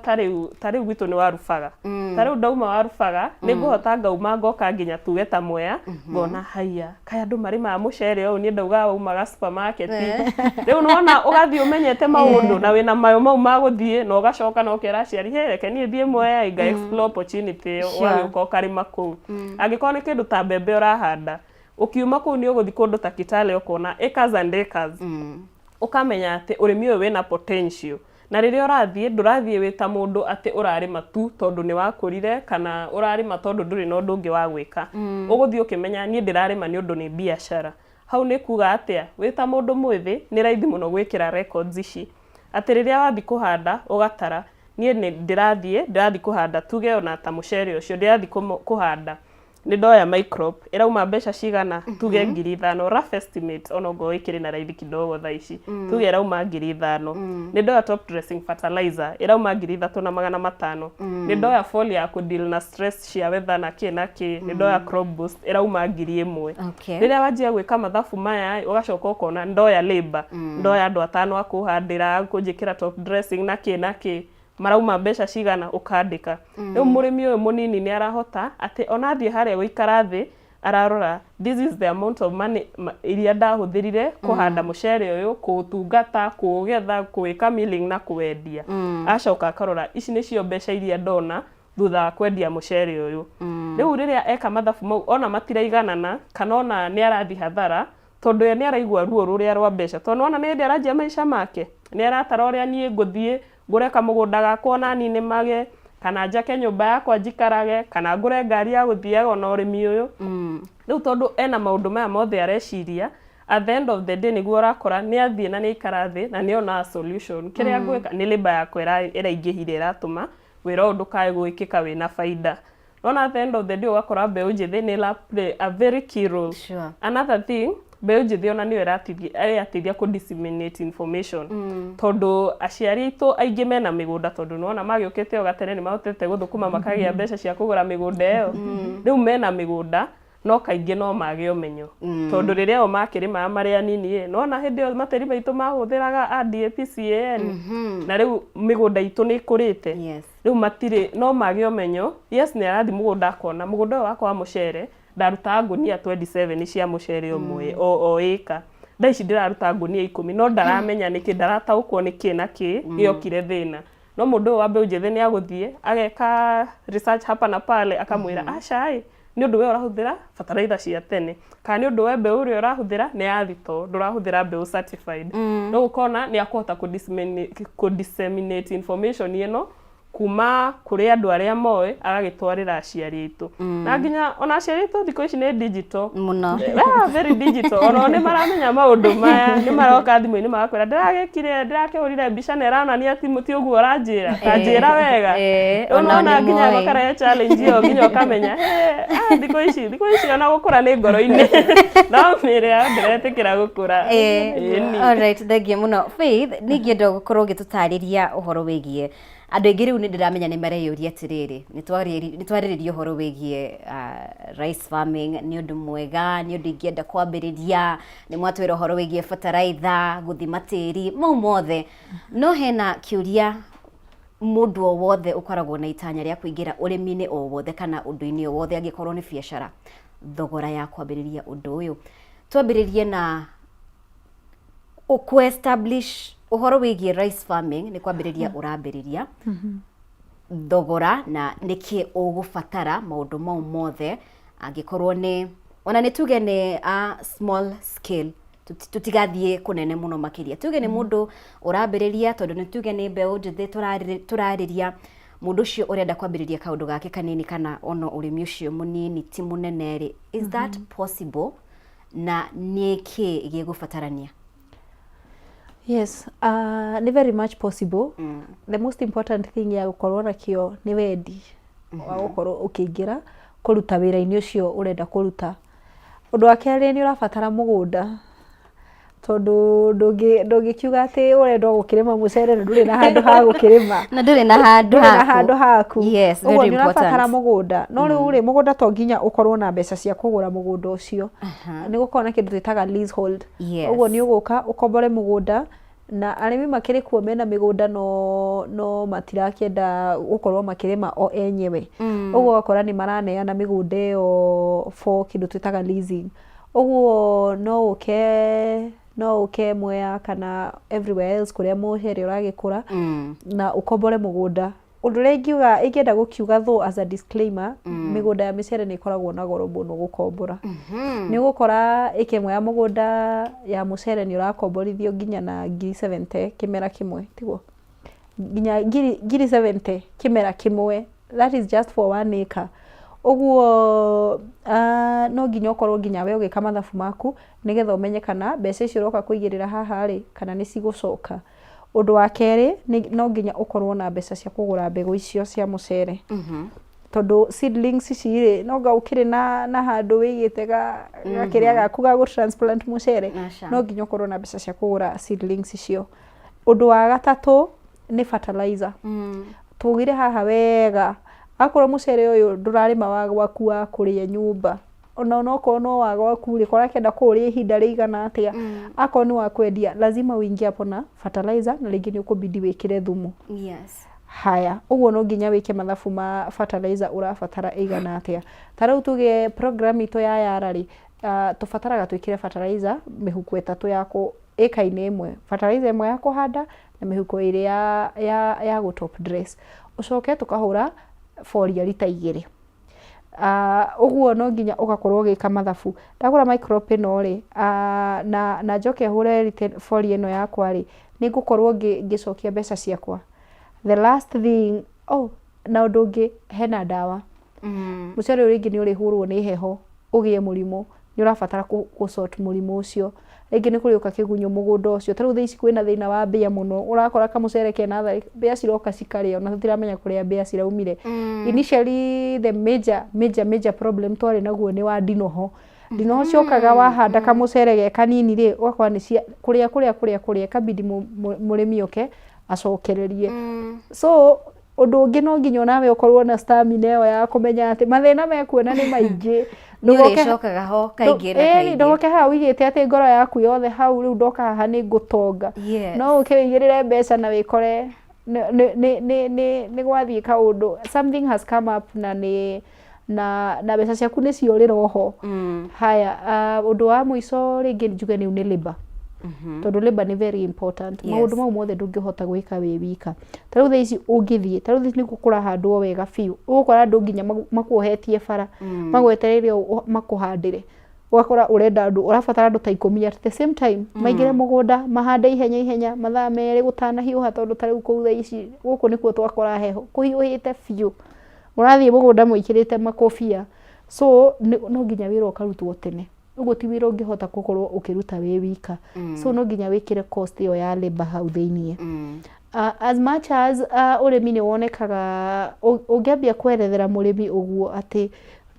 ta rĩu gwitũ nĩ Warubaga. Ta rĩu ndauma Warubaga nĩ ngũhota ngauma ngoka nginya tuge ta Mwea, ngona haiya kaĩ andũ marĩmaga mũcere ũũ, niĩ ndaugaga waumaga supermarket. Rĩu nĩwona ũgathiĩ ũmenyete maũndũ na wĩna mayũ mau ma gũthiĩ na ũgacoka na ũkera aciari he reke niĩ thiĩ Mwea ĩ nga explore opportunity ĩyo, ũgagĩũka ũkarĩma kũu. Angĩkorwo nĩ kĩndũ ta mbembe ũrahanda, ũkiuma kũu nĩ ũgũthiĩ kũndũ ta Kitale ũkona acres and acres. Ũkamenya atĩ ũrĩmi ũyũ wĩna potential. Na rĩrĩa ũrathiĩ, ndũrathiĩ wĩ ta mũndũ atĩ ũrarĩma tu tondũ nĩ wakũrire kana ũrarĩma tondũ ndũrĩ na ũndũ ũngĩ wa gwĩka. Ũgũthiĩ ũkĩmenya niĩ ndĩrarĩma nĩ ũndũ nĩ biacara. Hau nĩ kuga atĩa? Wĩ ta mũndũ mwĩthĩ nĩ raithi mũno gwĩkĩra records ici. Atĩ rĩrĩa wathiĩ kũhanda ũgatara, niĩ nĩ ndĩrathiĩ, ndĩrathiĩ kũhanda tuge ona ta mũcere ũcio ndĩrathiĩ kũhanda, nĩ ndoya my crop ĩrauma mbeca cigana, tuge 5,000, rough estimate, ona ongorwo ĩkĩrĩ na raithi kidogo thaa ici, tuge ĩrauma 5,000. Nĩ ndoya top dressing fertilizer ĩrauma 3,500. Nĩ ndoya foliar ya kũ deal na stress cia weather na kĩ na kĩ, nĩ ndoya crop boost ĩrauma 1,000. Rĩrĩa wanjia gwĩka mathabu maya ũgacoka ũkona ndoya labor, ndoya andũ atano a kũhandĩra, a kũnjĩkĩra top dressing na kĩ na kĩ, marauma mbeca cigana, ũkandĩka. Rĩu mũrĩmi ũyũ mũnini nĩ arahota atĩ ona athiĩ harĩa gũikara thĩ ararora this is the amount of money iria ndahũthĩrire kũhanda mũcere ũyũ, kũũtungata, kũũgetha, kũwĩka milling na kũwendia. Acoka akarora ici nĩcio mbeca iria ndona thutha wa kwendia mũcere ũyũ. Rĩu rĩrĩa eka mathabu mau ona matiraiganana kana ona nĩ arathiĩ hathara, tondũ ye nĩ araigua ruo rũrĩa rwa mbeca, tondũ nĩwona nĩ hĩndĩ aranjia maica make, nĩ aratara ũrĩa niĩ ngũthiĩ ngũre kamũgũnda gakwa onaniĩ nĩmage, kana njake nyũmba yakwa njikarage, kana ngũre ngari ya gũthiaga ona ũrĩmi ũyũ. Rĩu tondũ ena maũndũ maya mothe areciria, At the end of the day nĩguo ũrakora nĩ athiĩ na nĩ aikara thĩ na nĩ ona solution kĩrĩa ngwĩka nĩ labour yakwa ĩraingĩhire ĩratũma wĩra ũyũ ndũkae gwĩkĩka wĩna baida. Nona at the end of the day ũgakora mbeũ njĩthĩ nĩ ĩra play a very key role. Another thing, mbeũ njĩthĩ ona nĩyo ĩrateithia kũ disseminate information tondũ aciari aitũ aingĩ mena mĩgũnda tondũ nĩwona magĩũkĩte o gatene nĩ mahotete gũthũkũma makagĩa mbeca cia kũgũra mĩgũnda ĩyo. Rĩu mena mĩgũnda no kaingĩ no mage ũmenyo tondũ rĩrĩa o makĩrĩmaga marĩ anini ĩ nĩwona hĩndĩ ĩyo matĩri maitũ mahũthĩraga a DAP CAN na rĩu mĩgũnda itũ nĩ ĩkũrĩte. Rĩu matirĩ no mage ũmenyo, yes nĩ arathiĩ mũgũnda akona mũgũnda ũyũ wakwa wa mũcere ndarutaga ngũnia 27 cia mũcere ũmwe o ĩka, thaa ici ndĩraruta ngũnia ikũmi no ndaramenya nĩkĩ, ndarataũkwo nĩkĩ na kĩ gĩokire thĩna. No mũndũ ũyũ wa mbeũ njĩthĩ nĩ agũthiĩ ageka research hapa na pale akamwĩra aca ĩ, nĩ ũndũ we ũrahũthĩra bataraitha cia tene kana nĩ ũndũ we mbeũ ĩrĩa ũrahũthĩra nĩ ya thitoo ndũrahũthĩra mbeũ certified. Rĩu ũkona nĩ akũhota kũ disseminate information ĩno kuma kũrĩ andũ arĩa moĩ agagĩtwarĩra aciari aitũ. Na nginya ona aciari aitũ thikũ ici nĩ digital. Mũno. Ah, very digital. Ona o nĩ maramenya maũndũ maya, nĩ maroka thimũ-inĩ magakwĩra ndĩragĩkire, ndĩrakĩhũrire mbica na ĩranania ti ti ũguo ũranjĩra, ta njĩra wega. Rĩu Ona o nĩwona nĩ nginya moĩ. makarehe challenge ĩyo nginya ũkamenya, "Hĩ, ah, thikũ ici, thikũ ici ona gũkũra nĩ ngoro-inĩ." No mĩĩrĩ yao ndĩretĩkĩra gũkũra. Ĩni. Alright, thengiũ mũno. Faith, nĩ ingĩenda gũkorwo ũgĩtũtarĩria ũhoro wĩgiĩ andũ aingĩ rĩu nĩ ndĩramenya nĩ mareyũria atĩrĩrĩ, nĩ twarĩrĩria ũhoro wĩgiĩ rice farming, nĩ ũndũ mwega, nĩ ũndũ ingĩenda kwambĩrĩria, nĩ mwatwĩra ũhoro wĩgiĩ bataraitha, gũthima tĩri, mau mothe. No hena kĩũria mũndũ o wothe ũkoragwo na itanya rĩa kũingĩra ũrĩmi-inĩ o wothe kana ũndũ-inĩ o wothe angĩkorwo nĩ biacara, thogora ya kwambĩrĩria ũndũ ũyũ. Twambĩrĩrie na kũ establish ũhoro wĩgiĩ rice farming nĩ kwambĩrĩria ũrambĩrĩria thogora na nĩkĩ ũgũbatara maũndũ mau mothe angĩkorwo nĩ ona nĩ tuge nĩ a small scale tũtigathiĩ kũnene mũno makĩria tuge nĩ mũndũ ũrambĩrĩria tondũ nĩ tuge nĩ mbeũ njĩthĩ tũrarĩria mũndũ ũcio ũrenda kwambĩrĩria kaũndũ gake kanini kana ona ũrĩmi ũcio mũnini ti mũnene rĩ, is that possible na nĩ kĩ gĩgũbatarania? Yes, nĩ very much possible. The most important thing ya gũkorwo nakĩo nĩ wendi wa gũkorwo ũkĩingĩra kũruta wĩra-inĩ ũcio ũrenda kũruta. Ũndũ wa kerĩ nĩ ũrabatara mũgũnda, tondũ ndũngĩkiuga atĩ ũrenda o gũkĩrĩma mũcere na ndũrĩ na handũ ha gũkĩrĩma. Na ndũrĩ na handũ Ndũrĩ na haku. handũ haku. Yes, Ũguo very nĩ ũrabatara important. mũgũnda. No rĩu rĩ, mũgũnda to nginya ũkorwo na mbeca cia kũgũra mũgũnda ũcio. Nĩ gũkoragwo na kĩndũ twĩtaga leasehold. Ũguo nĩ ũgũka ũkombore mũgũnda, na arĩmi makĩrĩ kuo mena mĩgũnda no no matirakĩenda gũkorwo makĩrĩma o enyewe. Ũguo ũgakora nĩ maraneana mĩgũnda ĩyo for kĩndũ twĩtaga leasing. Ũguo no ũke no ũke Mwea kana everywhere else kũrĩa mũcere ũragĩkũra na ũkombore mũgũnda. Ũndũ ũrĩa ingiuga ingĩenda gũkiuga though as a disclaimer, mĩgũnda ya mĩcere nĩ ĩkoragwo na goro mũno gũkombora. Nĩ ũgũkora ĩka ĩmwe ya mũgũnda ya mũcere nĩ ũrakomborithio nginya na ngiri 70 kĩmera kĩmwe, tiguo? Nginya ngiri 70 kĩmera kĩmwe, that is just for one acre. Ũguo no nginya ũkorwo nginya we ũgĩka mathabu maku nĩgetha ũmenye kana mbeca icio ũroka kũigĩrĩra haha rĩ, kana nĩ cigũcoka. Ũndũ wa kerĩ, no nginya ũkorwo na mbeca cia kũgũra mbegũ icio cia mũcere. Tondũ seedlings ici rĩ, no anga ũkĩrĩ na handũ wĩigĩte gakĩrĩa gaku ga gũ transplant mũcere, no nginya ũkorwo na mbeca cia kũgũra seedlings icio. Ũndũ wa gatatũ nĩ fertilizer. Tugire haha wega, akorwo mũcere ũyũ ndũrarĩma wa gwaku wa kũrĩa nyũmba, ona onokorwo no wa gwaku rĩ, ũrakĩenda kũũrĩa ihinda rĩigana atĩa, akorwo nĩ wa kwendia lazima uingie hapo na fertilizer na rĩngĩ nĩ ũkũbidi wĩkĩre thumu. Haya, ũguo no nginya wĩke mathabu ma fertilizer ũrabatara ĩigana atĩa. Ta rĩu tuge program itũ ya Yara rĩ, tũbataraga twĩkĩre fertilizer mĩhuko ĩtatũ ya kũ ĩka-inĩ ĩmwe, fertilizer ĩmwe ya kũhanda na mĩhuko ĩrĩ ya gũ top dress. Ũcoke tũkahũra foliar rita igĩrĩ. Ũguo no nginya ũgakorwo ũgĩka mathabu. Ndagũra microp ĩno rĩ, na njoke hũre foliar ĩno yakwa rĩ, nĩ ngũkorwo ngĩcokia mbeca ciakwa. The last thing, oh, na ũndũ ũngĩ hena ndawa. Mũcere ũyũ rĩngĩ nĩ ũrĩhũrwo nĩ heho ũgĩe mũrimũ, nĩ ũrabatara gũ sort mũrimũ ũcio. Rĩngĩ nĩ kũrĩũka kĩgunyũ mũgũnda ũcio. Ta rĩu thaa ici kwĩna thĩna wa mbĩa mũno, ũrakora kamũcere kena tharĩ, mbĩa ciroka cikarĩa ona tũtiramenya kũrĩa mbĩa ciraumire. Initially the major, major, major problem twarĩ naguo nĩ wa ndinoho. Ndinoho ciokaga wahanda kamũcere ge kanini rĩ, ũgakora nĩ cia kũrĩa kũrĩa kũrĩa kũrĩa ĩkabidi mũrĩmi oke acokererie. So ũndũ ũngĩ no nginya onawe ũkorwo na stamina ĩyo ya kũmenya atĩ mathĩna mekuo na nĩ maingĩ. Nĩ ũrĩcokaga ho kaingĩ na kaingĩ. Ndũgoke haha ũigĩte atĩ ngoro yaku yothe hau rĩu ndoka haha nĩ ngũtonga. No ũke ũigĩrĩre mbeca na wĩkore nĩ gwathiĩ kaũndũ, something has come up na nĩ na mbeca ciaku nĩ ciorĩra oho. Haya, ũndũ wa mũico rĩngĩ njuge rĩu nĩ labour. Tondũ labour nĩ very important. Maũndũ mau mothe ndũngĩhota gwĩka wĩ wika. Ta rĩu thaa ici ũngĩthiĩ, ta rĩu thaa ici nĩkuo kũrahandwo wega biũ, ũgũkora andũ nginya makuohetie bara, magwetereire makũhandĩre. Ũgakora ũrenda andũ, ũrabatara andũ ta ikũmi at the same time, maingĩre mũgũnda, mahande ihenya ihenya, mathaa merĩ gũtanahiũha tondũ ta rĩu kũu thaa ici, gũkũ nĩkuo twakora heho, kũhiũhĩte biũ. Mũrathiĩ mũgũnda mwĩkĩrĩte makobia. So no nginya wĩra ũkarutwo tene. Ũguo ti wĩra ũngĩhota gũkorwo ũkĩruta wĩ wika. So no nginya wĩkĩre cost ĩyo ya labour hau thĩiniĩ. As much as ũrĩmi nĩ wonekaga, ũngĩambia kwerethera mũrĩmi ũguo atĩ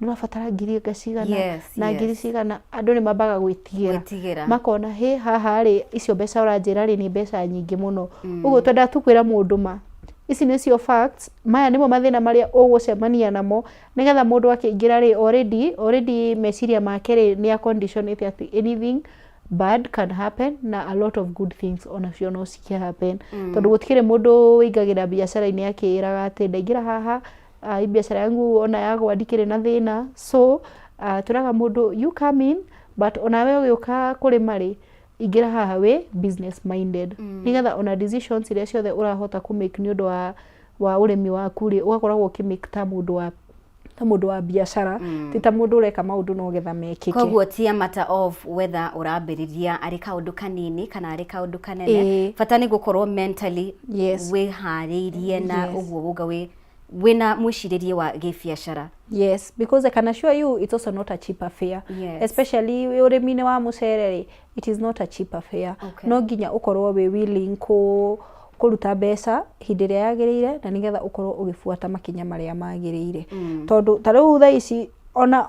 nĩ ũrabatara ngiri anga cigana na ngiri cigana, andũ nĩ mambaga gwĩtigĩra. Gwĩtigĩra. Makona hĩ haha rĩ, icio mbeca ũranjĩra rĩ, nĩ mbeca nyingĩ mũno. Ũguo twendaga tu kwĩra mũndũ ma. Ici nĩcio facts, maya nĩmo mathĩna marĩa ũgũcemania namo, nĩgetha mũndũ akĩingĩra rĩ, already, already meciria make rĩ, nĩ a condition ĩte atĩ anything bad can happen na a lot of good things onacio no cikĩ happen. Tondũ gũtikĩrĩ mũndũ wĩingagĩra biacara-inĩ akĩĩraga atĩ ndaingĩra haha, hii biacara yangu ona yagwa ndikĩrĩ na thĩna. So twĩraga mũndũ you come in, but onawe ũgĩũka kũrĩma rĩ, ingĩra haha wĩ business minded. Nĩgetha ona decisions iria ciothe ũrahota kũ make nĩ ũndũ wa ũrĩmi waku rĩ, ũgakoragwo ũkĩ make ta mũndũ wa biacara, ti ta mũndũ ũreka maũndũ no getha mekĩke. Koguo ti a matter of whether ũrambĩrĩria arĩ kaũndũ kanini kana arĩ kaũndũ kanene, bata nĩ gũkorwo mentally wĩharĩirie na ũguo ũga wĩ wĩna mwĩcirĩrie wa gĩbiacara. Yes, because I can assure you it's also not a cheap affair. Especially wĩ ũrĩmi-inĩ wa mũcere rĩ, it is not a cheap affair. No nginya ũkorwo wĩ willing kũruta mbeca hĩndĩ ĩrĩa yagĩrĩire na nĩgetha ũkorwo ũgĩbuata makinya marĩa magĩrĩire. Tondũ ta rĩu thaa ici ona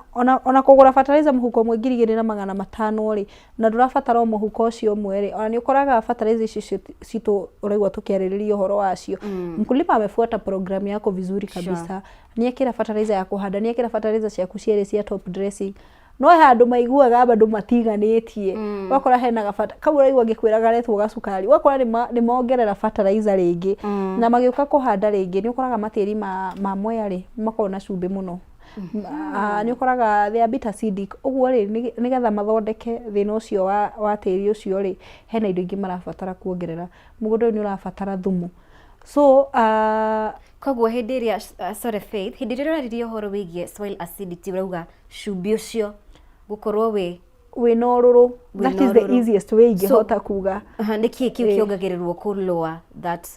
kũgũra fertilizer mũhuko ũmwe 2500 rĩ, na ndũrabatara o mũhuko ũcio ũmwe rĩ, ona nĩ ũkoraga fertilizer ici citũ ũraigua tũkĩarĩrĩria ũhoro wacio. Mkulima amefuata program yako vizuri kabisa. Nĩ ekĩra fertilizer ya kũhanda, nĩ ekĩra fertilizer ciaku cierĩ cia top dressing. No he handũ maiguaga bado matiganĩtie. Ũgakora hena gabata kau ũraigua ngĩkwĩra garetwo gacukari, ũgakora nĩ mongerera fertilizer rĩngĩ. Na magĩũka kũhanda rĩngĩ nĩ ũkoraga matĩri ma Mwea rĩ, makoragwo na cumbĩ mũno. Nĩ ũkoraga they are bit acidic. Ũguo rĩ, nĩgetha mathondeke thĩna ũcio wa tĩri ũcio rĩ, hena indo ingĩ marabatara kuongerera. Mũgũnda ũyũ nĩ ũrabatara thumu. So Koguo hĩndĩ ĩrĩa, sorry Faith, hĩndĩ ĩrĩa ũraririe ũhoro wĩgiĩ soil acidity, ũrauga cumbĩ ũcio gũkorwo wĩ wĩna ũrũrũ. That is the ũrũrũ. easiest way ingĩhota kuga. Nĩ kĩĩ kĩu kĩongagĩrĩrwo kũ lower that?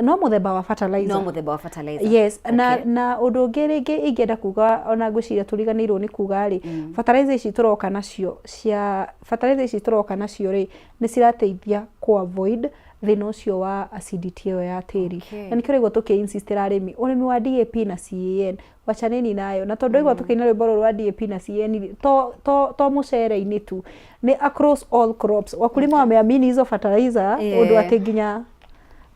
No mũthemba wa fertilizer. No mũthemba wa fertilizer. Yes, na ũndũ ũngĩ rĩngĩ ingĩenda kuga, ona ngwĩciria tũriganĩirwo nĩ kuga rĩ, fertilizer ici tũroka nacio cia fertilizer ici tũroka nacio rĩ, nĩ cirateithia kũ avoid thĩna ũcio wa acidity ĩyo ya tĩri. Na nĩkĩo ũraigua tũkĩ insistĩra arĩmi, ũrĩmi wa DAP na CAN wachaneni nayo. Na tondũ ũraigua tũkĩina rwĩmbo rũrũ rwa DAP na CAN rĩ, to mũcere-inĩ tu, nĩ across all crops. Wakulima wameamini hizo fertilizer ũndũ atĩ nginya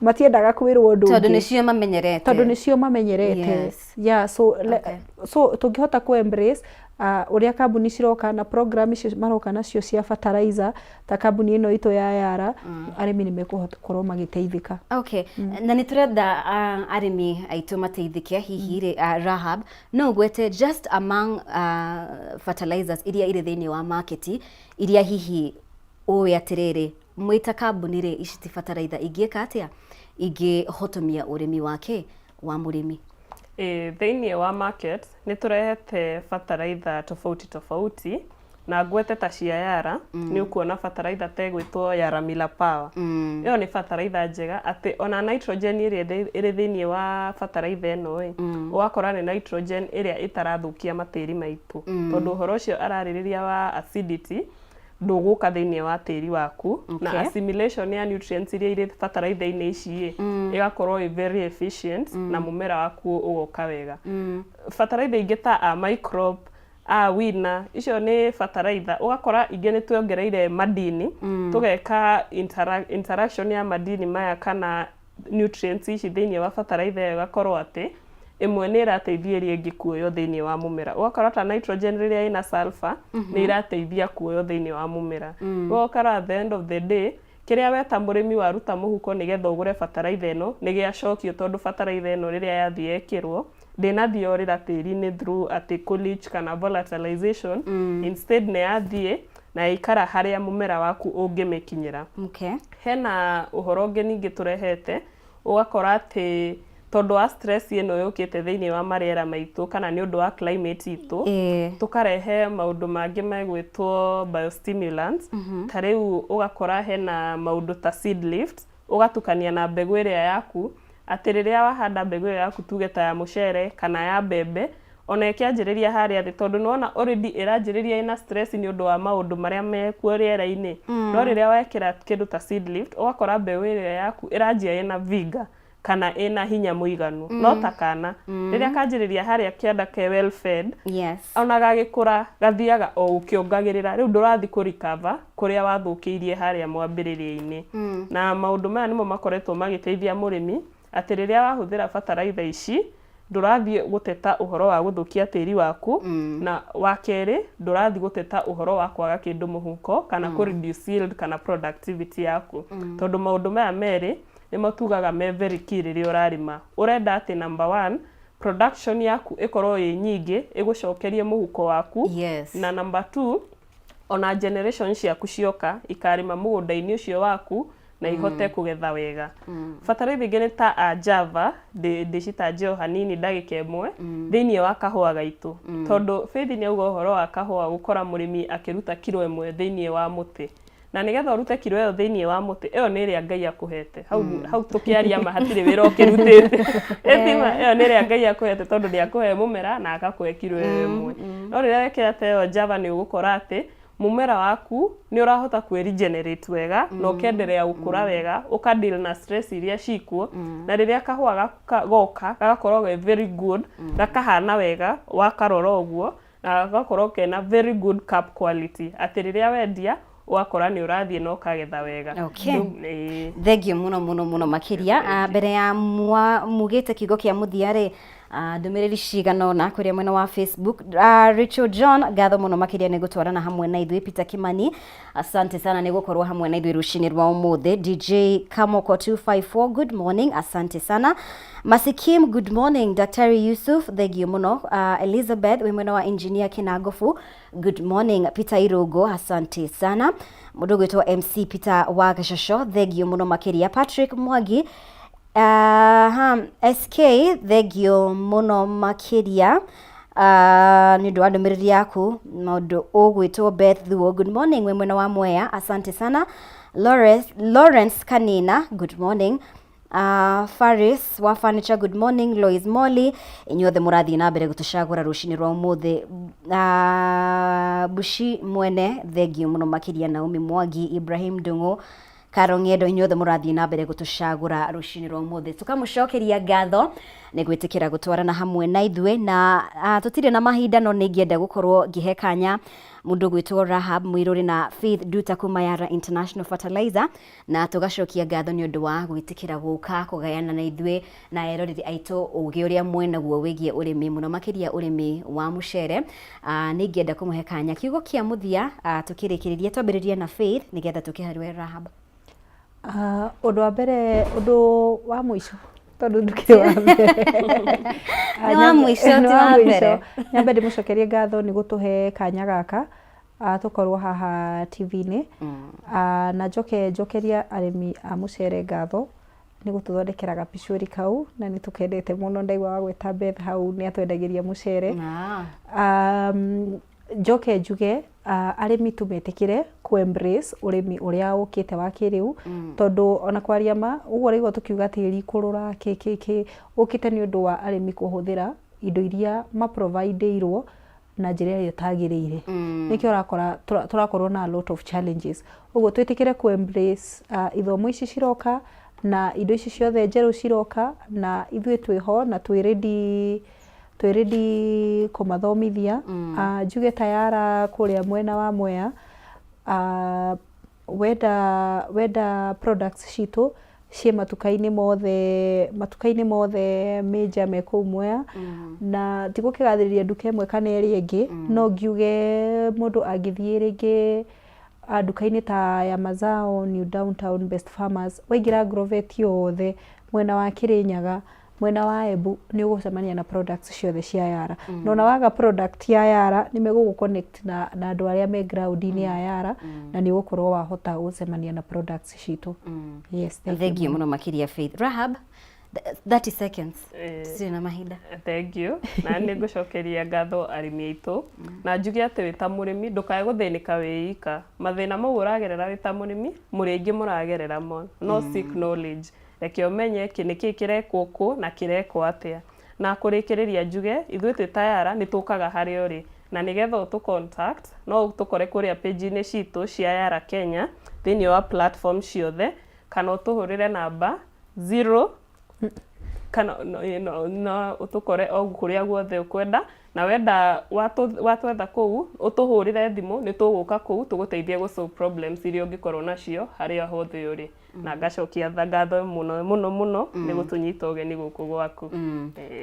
matiendaga kwĩrwo ũndũ tondũ ũngĩ. Nĩcio mamenyerete. Tondũ nĩcio mamenyerete. Yeah, so so tũngĩhota ku embrace ũrĩa kambuni ciroka na program icio maroka nacio cia fertilizer, ta kambuni ĩno itũ ya Yara, arĩmi nĩ mekũhota gũkorwo magĩteithĩka. Okay, na nĩ tũrenda arĩmi aitũ mateithĩke. Hihi rĩ, Rahab, no ũgwete just among fertilizers iria irĩ thĩinĩ wa market, iria hihi ũĩ atĩrĩrĩ, mwĩ ta kambuni rĩ, ici ti fertilizer ingĩka atĩa, ingĩhotomia ũrĩmi wake wa mũrĩmi? Ĩ, thĩinĩ wa market nĩ tũrehete fertilizer tofauti tofauti, na ngwete ta cia Yara, nĩ ũkuona fertilizer ta ĩgwĩtwo Yara Miller Power. Ĩyo nĩ fertilizer njega atĩ ona nitrogen ĩrĩa ĩrĩ thĩinĩ wa fertilizer ĩno ĩ, ũgakora nĩ nitrogen ĩrĩa ĩtarathũkia matĩri maitũ, tondũ ũhoro ũcio ararĩrĩria wa acidity, Ndũgũka thĩinĩ wa tĩri waku na assimilation ya nutrients iria irĩ bataraitha-inĩ ici ĩ, ĩgakorwo ĩ very efficient na mũmera waku ũgoka wega. Bataraitha ingĩ ta a microbe, a wina, icio nĩ bataraitha ũgakora ingĩ nĩ tuongereire madini, tũgeka interaction ya madini maya kana nutrients ici thĩinĩ wa bataraitha ĩyo, ĩgakorwo atĩ ĩmwe nĩ ĩrateithia ĩrĩa ĩngĩ kuoywo thĩinĩ wa mũmera. Ũgakora ta nitrogen rĩrĩa ĩna sulfur nĩ irateithia kuoywo thĩinĩ wa mũmera. Ũgakora at the end of the day, kĩrĩa we ta mũrĩmi waruta mũhuko nĩgetha ũgũre bataraitha ĩno nĩ gĩacokio, tondũ bataraitha ĩno rĩrĩa yathiĩ yekĩrwo ndĩnathiĩ yorĩra tĩri-inĩ through atĩ kũ-leach kana volatilization. Instead nĩ yathiĩ na yaikara harĩa mũmera waku ũngĩmĩkinyĩra. Hena ũhoro ũngĩ ningĩ tũrehete, ũgakora atĩ tondũ wa stress ĩno yũkĩte thĩinĩ wa marĩera maitũ kana nĩ ũndũ wa climate itũ, tũkarehe maũndũ mangĩ megwĩtwo biostimulants. Ta rĩu ũgakora hena maũndũ ta seed lift, ũgatukania na mbegũ ĩrĩa yaku, atĩ rĩrĩa wahanda mbegũ ĩyo yaku, tuge ta ya mũcere kana ya mbembe, ona ĩkĩanjĩrĩria harĩa thĩ, tondũ nĩwona already ĩranjĩrĩria ĩna stress nĩ ũndũ wa maũndũ marĩa mekuo rĩera-inĩ, no rĩrĩa wekĩra kĩndũ ta seed lift, ũgakora mbegũ ĩrĩa yaku ĩranjia ĩna vigor kana ĩna hinya mũiganu. No ta kana rĩrĩa kanjĩrĩria harĩa kĩanda ke well fed, ona gagĩkũra gathiaga o ũkĩongagĩrĩra. Rĩu ndũrathiĩ kũ recover kũrĩa wathũkĩirie harĩa mwambĩrĩrio-inĩ. Na maũndũ maya nĩmo makoretwo magĩteithia mũrĩmi atĩ rĩrĩa wahũthĩra bataraitha ici, ndũrathiĩ gũteta ũhoro wa gũthũkia tĩri waku, na wa kerĩ, ndũrathiĩ gũteta ũhoro wa kwaga kĩndũ mũhuko kana kũ reduce yield kana productivity yaku, tondũ maũndũ maya merĩ nĩmo tugaga me very key rĩrĩa ũrarĩma. Ũrenda atĩ number one, production yaku ĩkorwo ĩ nyingĩ ĩgũcokerie mũhuko waku, na number two, ona generation ciaku cioka ikarĩma mũgũnda-inĩ ũcio waku na ihote kũgetha wega. Bataraitha ingĩ nĩ ta a Java, ndĩcitanjie o hanini ndagĩka ĩmwe thĩinĩ wa kahũa gaitũ, tondũ Faith nĩ auga ũhoro wa kahũa, gũkora mũrĩmi akĩruta kiro 1 thĩinĩ wa mũtĩ, na nĩgetha ũrute kiro ĩyo thĩinĩ wa mũtĩ ĩyo nĩ ĩrĩa Ngai akũhete hau. Hau tũkĩaria ma hatirĩ wĩra ũkĩrutĩte. Ĩtima ĩyo nĩ ĩrĩa Ngai akũhete, tondũ nĩ akũhe mũmera na akakũhe kiro ĩyo 1. No rĩrĩa wekĩra ta ĩyo Java, nĩ ũgũkora atĩ mũmera waku nĩ ũrahota kwĩ regenerate wega na ũkenderea gũkũra wega, ũka deal na stress iria cikuo, na rĩrĩa kahũa gaku goka gagakorwo ge very good, gakahana wega wakarora ũguo, na gagakorwo kena very good cup quality, atĩ rĩrĩa wendia ũgakora nĩ ũrathiĩ na ũkagetha wega. Rĩu, ĩĩ. Thengio mũno mũno mũno makĩria. Mbere ya mugĩte kiugo kĩa mũthia rĩ, ndũmĩrĩri cigana ũna kũrĩa mwena wa Facebook. Rachel John, ngatho mũno makĩria nĩ gũtwarana hamwe na ithuĩ. Peter Kimani, asante sana nĩ gũkorwo hamwe na ithuĩ rũcinĩ rwa ũmũthĩ. DJ Kamoko 254, good morning, asante sana. Masikim, good morning. Daktari Yusuf, thengio mũno. Elizabeth wĩ mwena wa engineer Kinangofu, good morning. Peter Irugo, asante sana. Mũndũ ũgwĩtwo MC Peter wa Gĩcoco, thengio mũno makĩria. Patrick Mwangi, SK, thengio mũno makĩria nĩ ũndũ wa ndũmĩrĩri yaku. Mũndũ ũgwĩtwo Beth Thuo, good morning, wĩ mwena wa Mwea, asante sana. Lawrence Kanina, good morning. Faris wa furniture, good morning. Lois Molly, inyuothe mũrathiĩ na mbere gũtũcagũra rũcinĩ rwa ũmũthĩ. Bushi mwene, thengio mũno makĩria. Naomi Mwangi, Ibrahim Ndung'u, Karo Ng'endo, inyuothe mũrathiĩ na mbere gũtũcagũra rũcinĩ rwa ũmũthĩ, tũkamũcokeria ngatho nĩ gwĩtĩkĩra gũtwarana hamwe na ithuĩ. Na tũtirĩ na mahinda, no nĩ ingĩenda gũkorwo ngĩhe kanya mũndũ ũgwĩtwo Rahab Mwirũrĩ na Faith Nduta kuma Yara International Fertilizer, na tũgacokia ngatho nĩ ũndũ wa gwĩtĩkĩra gũka kũgayana na ithuĩ na eroreri aitũ ũgĩ ũrĩa mwenaguo wĩgiĩ ũrĩmi, mũno makĩria ũrĩmi wa mũcere. Nĩ ingĩenda kũmũhe kanya kiugo kĩa mũthia, tũkĩrĩkĩrĩria. Twambĩrĩrie na Faith nĩgetha tũkĩharwe Rahab. Ũndũ wa mbere, ũndũ wa mũico, tondũ ndũkĩrĩ wa mbere. Nĩ wa mũico, Nĩ ti wa mbere. Nyambe ndĩmũcokerie ngatho nĩ gũtũhe kanya gaka, tũkorwo haha TV-inĩ. Na njoke njokeria arĩmi a mũcere ngatho nĩ gũtũthondekera gapicũri kau, na nĩ tũkendete mũno. Ndaigua wagweta Beth hau, nĩ atwendagĩria mũcere. Njoke njuge arĩmi tũmetĩkĩre kũ embrace ũrĩmi ũrĩa ũkĩte wa kĩrĩu, tondũ ona kwaria ma ũguo ũraigua tũkiuga tĩri kũrũra kĩ kĩ kĩ ũkĩte nĩ ũndũ wa arĩmi kũhũthĩra indo iria maprovidĩirwo. Na njĩra ĩrĩa ĩtagĩrĩire. Nĩkĩo ũrakora tũrakorwo na a lot of challenges. Ũguo twĩtĩkĩre kũ embrace ithomo ici ciroka na indo ici ciothe njerũ ciroka, na ithuĩ twĩho na twĩ ready kũmathomithia. Njuge tayara kũrĩa mwena wa Mwea, wenda products citũ ciĩ matuka-inĩ mothe major me kũu Mwea, na tigũkĩgathĩrĩria nduka ĩmwe kana ĩrĩa ĩngĩ, no ngiuge mũndũ angĩthiĩ rĩngĩ nduka-inĩ ta ya Mazao, New Downtown, Best Farmers, waingĩra Agrovet yothe mwena wa Kirinyaga, mwena wa Embu, nĩ ũgũcemania na products ciothe cia Yara. Na ona waga product ya Yara, nĩ megũgũ connect na andũ arĩa me ground-inĩ ya Yara, na nĩ ũgũkorwo wahota gũcemania na products citũ. Yes, thank you. Thank you mũno makĩria, Faith. Rahab, 30 seconds. Tutirĩ na mahinda. Thank you. Na nĩ ngũcokeria ngatho arĩmi aitũ na njuge atĩ wĩ ta mũrĩmi ndũkae gũthĩnĩka wĩ ika. Mathĩna mau ũragerera wĩ ta mũrĩmi, mũrĩ aingĩ mũragerera mo. No seek knowledge, reke ũmenye kĩ nĩkĩ kĩrekwo kũ na kĩrekwo atĩa. Na kũrĩkĩrĩria njuge ithuĩ twĩ ta Yara nĩ tũkaga harĩa ũrĩ, na nĩgetha ũtũ contact no ũtũkore kũrĩa page-inĩ citũ cia Yara Kenya thĩinĩ wa platform ciothe, kana ũtũhũrĩre namba 0 kana no ũtũkore o kũrĩa guothe ũkwenda. Na wenda watwetha kũu, ũtũhũrĩre thimũ, nĩ tũgũka kũu tũgũteithie gũ solve problems iria ũngĩkorwo nacio harĩa hothe ũrĩ. Na ngacokia ngatho mũno mũno mũno nĩ gũtũnyita ũgeni gũkũ gwaku.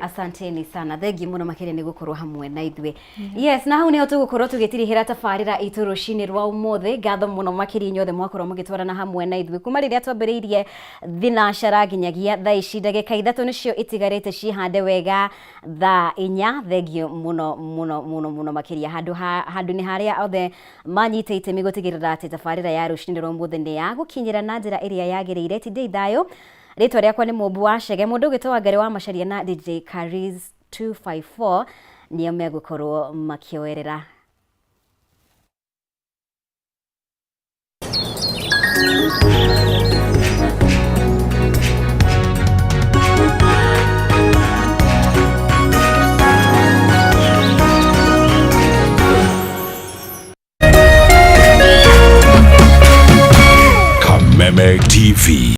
Asanteni sana, thengi mũno makĩria nĩ gũkorwo hamwe na ithuĩ. Yes, na hau nĩho tũgũkorwo tũgĩtirihĩra tabarĩra itũ rũcinĩ rwa ũmũthĩ. Ngatho mũno makĩria inyuothe mwakorwo mũgĩtwarana hamwe na ithuĩ kuma rĩrĩa twambĩrĩirie thinacara nginyagia thaa ici. Ndagĩka 3 nĩcio itigarĩte cihande wega thaa 4. Thengio mũno mũno mũno mũno makĩria handũ ha handũ-inĩ harĩa othe manyita itemi gũtigĩrĩra atĩ tabarĩra ya rũcinĩ rwa ũmũthĩ nĩ ya gũkinyĩra na njĩra ĩrĩa yagĩrĩire. Tindai thayũ. Rĩtwa rĩakwa nĩ Mũmbu wa Cege. Mũndũ ũgĩtwo Wangarĩ wa Macaria na DJ Caris 254 nĩo megũkorwo makĩoerera. Kameme TV.